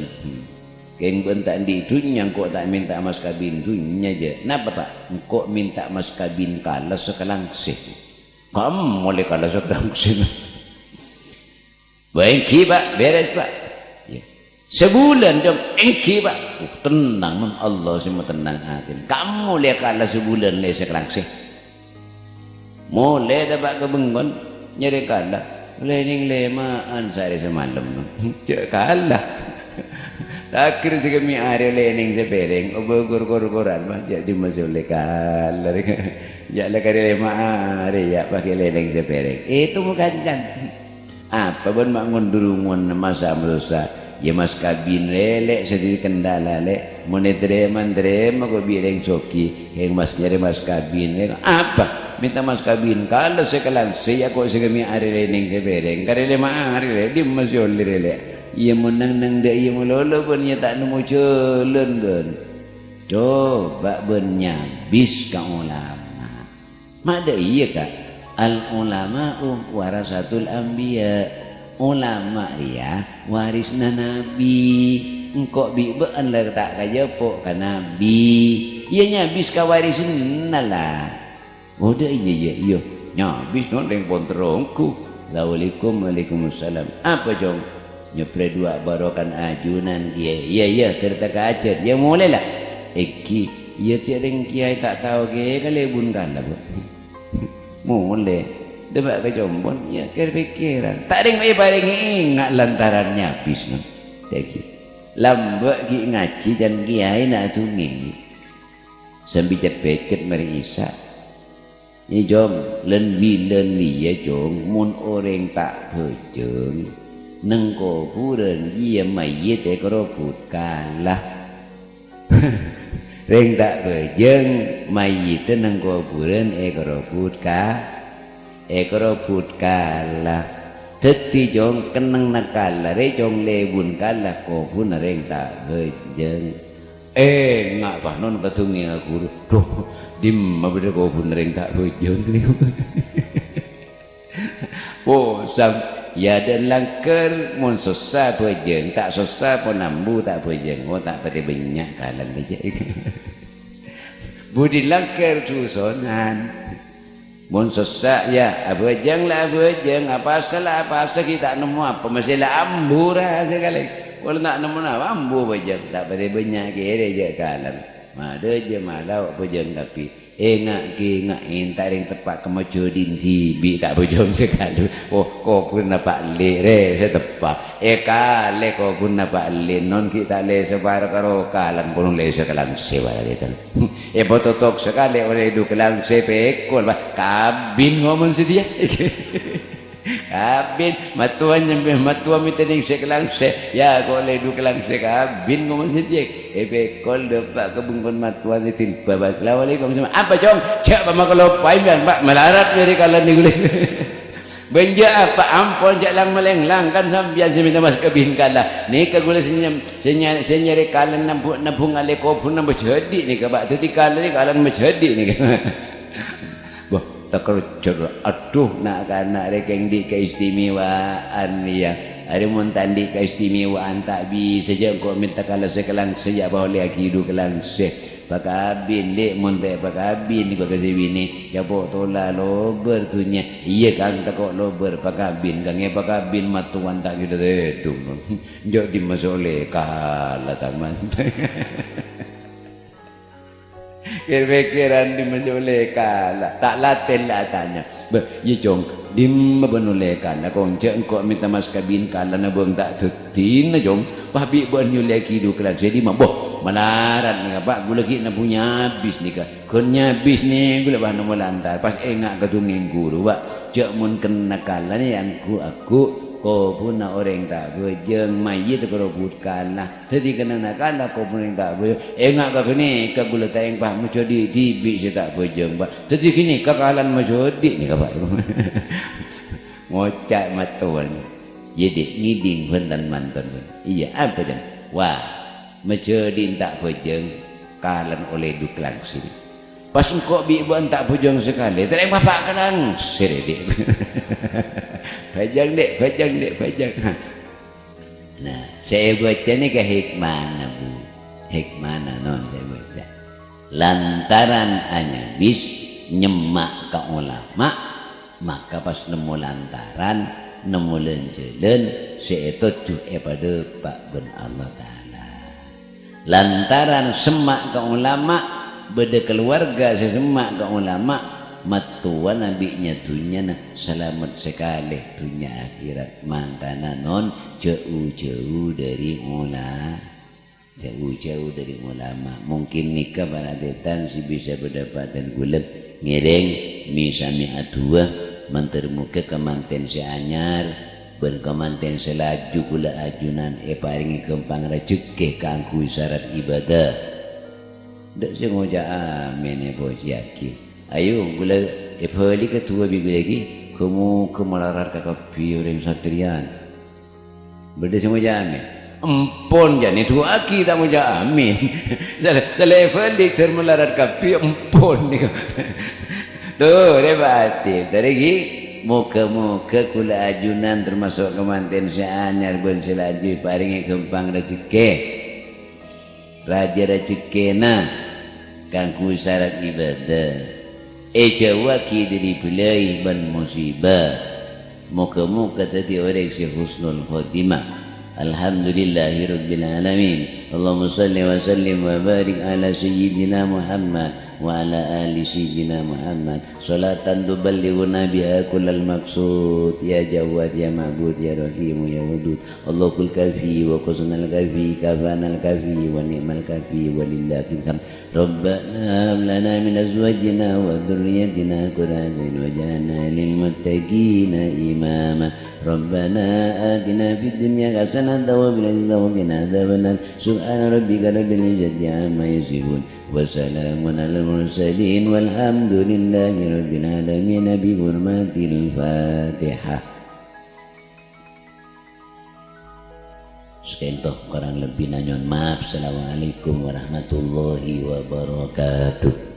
Kèng bân ta' andi' dhunnya, engko' ta' mènta mas kabin dhunnya, jâ. Napa, Pak? Engko' mènta mas kabin kala sakalangsè. Kamma lè kala sakalangsè. Bâ, èngghi, Pak. Bèrès, Pak. Iyâ. Sabulân, Cong. Èngghi, Pak. Oh, tennang, non Allah sè matennang atèna. Kamma lè kala sabulân lè sakalangsè. Molè dâpa' ka bengkona, nyarè kala. Lènèng lèma'an saarè samalem. Jâ' kala. Taghâr sè kemmè arè lènèng sapèrèng, obâ kor-korkoran, mah, jâ' dimma sè ollè kala. Jâ' la karè lèma' arè, yâ, paghi' lènèng sapèrèng. Ètong kancana. Apa bân ma' ngondur-ngon masa masossa? Yâ, mas kabin rè, Lè', sè dhâddhi kendala, Lè'. Mon ètarèma, tarèma ko' bi' rèng soghi. Kèng mas nyarè mas kabin rè. Apa? Mènta mas kabin kala sakalangsè, yâ, ko' sè kemmè arè lènèng sapèrèng. Karè lèma' arè, Lè', dimma sè ollè rè, Lè'. Iyâ, mon neng-neng dâ' iyâ malolo bân, yâ ta' nemmo jhâlân bân. Coba bân nyabis ka olama. Ma' dâ' iyâ, Ka', "Al-ulama'u warasatul anbiya." Olama rèya warisna nabbhi. Engko' bi' bâ'ân la ta' kajâpo' ka nabbhi. Iyâ, nyabis ka warisanna, la. Oh, dâ' iyâ, iyâ, iyâ. Nyabis, non, rèng pon terro ongghu. Assalamualaikum. Waalaikumsalam. Apa, Cong? Nyeprè duwâ' barokan ajunan, Kèyaè. Iyâ, iyâ, ghâr ta' kajhât. Iyâ, molè, la. Èngghi, iyâ, cè' rèng kèyaè ta' tao kèyaè kalèbun kala, Bu. Molè. Dâpa' ka compo'na, iyâ, kèr-pèkkèran. Ta' rèng èparèngè enga' lantaran nyabis, no. Èngghi. Lambâ' ghi' ngajhi can kèyaè na' adhungngèng. Sambi cet-pècet marè Isya. Iyâ, Cong, lân bilân iyâ, Cong, mon orèng ta' bhâjâng, neng kobhurân iyâ mayyit èkarobhut kala. Rèng ta' bhâjâng, mayyiddhâ neng kobhurân èkarobhut ka-, èkarobhut kala. Dhâddhi, Cong, kennengnganna kala rè, Cong, lebun kala kobhurânna rèng ta' bhâjâng. Enga' panon kadhungngènga ghuru. Dhu, dimma bâdâ kobhurânna rèng ta' bhâjâng nèko? Posang, yâ, dâ' langghâr, mon sossa bhâjâng, ta' sossa pon ambu ta' bhâjâng, oh, ta' patè bânnya' kalan rèya. Budi langghâr susonan. Mon sossa, yâ, abhâjâng la abhâjâng, apasa la apasa, ghi' ta' nemmo apa, masè la ambu ra sakalè. Mon ta' nemmo apa, ambu bhâjâng, ta' patè bânnya' kèrè jâ' kalan. Madâjâ malao bhâjâng kabbhi. Enga' ghi' enga' enta' rèng teppa' ka majâdin dhibi' ta' bhâjâng sakalè. Oh, kobhurrâ Pak Lè', rè, sè teppa'. È kalè kobhurrâ Pak Lè', non ghi' ta' lèsè bhâr karo kalan kono lèsè ka Langsè bhârâ' tètan. È pototok sakalè olè du ka Langsè pèkol, Pak. Kabin ngomong sè dhiyâ. Kabin, mattowa nyambi, mattowa mètènèng sè ka Langsè. Ya, kok lè du ka Langsè kabin ngomong sè dhiyâ. È pèkol dâpa' ka bengkona mattowa sè dhimma. Assalamualaikum. Apa, Cong? Jhâ' pama kaloppaè sampèyan, Pak. Malarat dâri kalan nèko lè. Bânnya' apa? Ampon jhâ' lang-malèng lang kan sampèyan sè mènta mas kabin kala. Nèka ghulâ sè nyam-, sè nya-, sè nyarè kalan nambu-, nabung alè kobhur nambâ jhâdi' nèka, Pak. Dâddhi kalan nèka kalan majhâdi' nèka. Bâh, takerjhâr, adhu, na'-kana' rè kèng andi' kaistimewaan, iyâ. Arè mon ta' andi' kaistimewaan, ta' bisa jhâ' engko' mènta kala sè ka Langsè, jhâ' paolèyaghi du ka Langsè. Pakabin, Dhi', mon ta' pakabin, nèko ka sè binè, capo' tola lobâr dhunnya. Iyâ, Kang, tako' lobâr pakabin, Kang, è pakabin mattowana ta' kèra tèdung. Jhâ' dimma sè olè kala, taman. Kèr-pèkkèran dimma sè olè kala. Ta' latèn la atanya. Bâh, iyâ, Cong, dimma bâ'na olè kala, Kong? Jhâ' engko' mènta mas kabin kala nabâng ta' dâddhina, Cong. Bâh, bi' bâ'na nyolèyaghi du ka Langsè dimma? Bâh, malarat nèka, Pak. Ghulâ ghi' nabung nyabis nèka. Ghun nyabis nèka ghulâ, bâh, nemmo lantar. Pas enga' ka dungngèng ghuru, Pak. Jhâ' mon kennèng kala nèka angghu-angghu, kobhurrâ orèng ta' bhâjâng, mayyit karo but kala. Dâddhi kennèng kala kobhurrâ orèng ta' bhâjâng. Enga' ka ghânèka ghulâ ta' èngghâ, Pak, majhâdi' dhibi' sè ta' bhâjâng, Pak. Dâddhi ghânèka kalan majhâdi' nèka, Pak. Ngoca' mattowana. Iyâ, Dhi', ngèdhing bhânten manton, bhân. Iyâ, apa, Cong? Wah, majhâdi' ta' bhâjâng, kalan olè du ka Langsè. Pas engko' bi' bâ'na ta' bhâjâng sakalè, terros bâpa' ka Langsè, Dhi'. Bhâjâng, Dhi', bhâjâng, Dhi', bhâjâng. Nah, sè èbâca nèka hikmana, Bu. Hikmana, non, sè èbâca. Lantaran anyabis nyemma' ka olama, maka pas nemmo lantaran, nemmo lan-jhâlân sè ètojjhu èpadâpa' bân Allah Ta'ala. Lantaran semma' ka olama, bâdâ kalowarga sè semma' ka olama, mattowana bi' nya-dhunnyana salamet sakalè dhunnya akhèrat. Mangkana non, jhâ'-ojhâ'u dâri ola-, jhâ'-ojhâ'u dâri olama. Mungkin nèka para tètan sè bisa padâpa'an ghulâ ngèrèng mi-sami adu'a, mandhâr moghâ kamantèn sè anyar, bân kamantèn sè laju ghulâ ajunan èparèngè ghâmpang rajhekkè kaangghuy sarat ibâdâ. Dâ' sè ngoca' amin èpojiyaghi. Ayo, ghulâ èbâli ka du'a bi' ghulâ ghi, ghâ-moghâ malarat kakabbhi orèng satrèyan. Bâdâ sè ngoca' amin. Empon, jhâ' nèka du'aaghi ta' ngoca' amin. Sal-, salè èbâli dâr malarat kabbhi, empon nèka. Torè, Pak Atip, torè ghi. Moghâ-moghâ ghulâ ajunan tamaso' kamantèn sè anyar bân sè laju èparèngè ghâmpang rajhekkè. Rajâ rajhekkèna kaangghuy sarat ibâdâ. Èjhâuwaghi dâri bâlâi bân musibâ. Moghâ-moghâ dâddhi orèng sè husnul khotimah. Alhamdulillahirabbil alamin. Allahumma shalli wa sallim wa barik ala sayyidina Muhammad wa ala ali sayyidina Muhammad. Sholatan tuballighuna biha kullal maqsud. Ya Jawwad, ya Ma'bud, ya Rahimu, ya Wadud. Allahul kafi wa husnul kafi, kafanal kafi wa ni'mal kafi, walillahil hamd. Rabbana hab lana min azwajina wa dzurriyyatina qurrata a'yun waj'alna lil muttaqina imama. Rabbana atina fid dunya hasanatan wa fil akhirati hasanatan wa qina adzabannar. Subhana rabbika rabbil izzati amma yasifun. Wa salamun alal mursalin walhamdulillahi rabbil alamin. Bi hurmatil Fatihah. Sakento, korang lebbina nyo'on maaf. Assalamualaikum warahmatullahi wabarakatuh.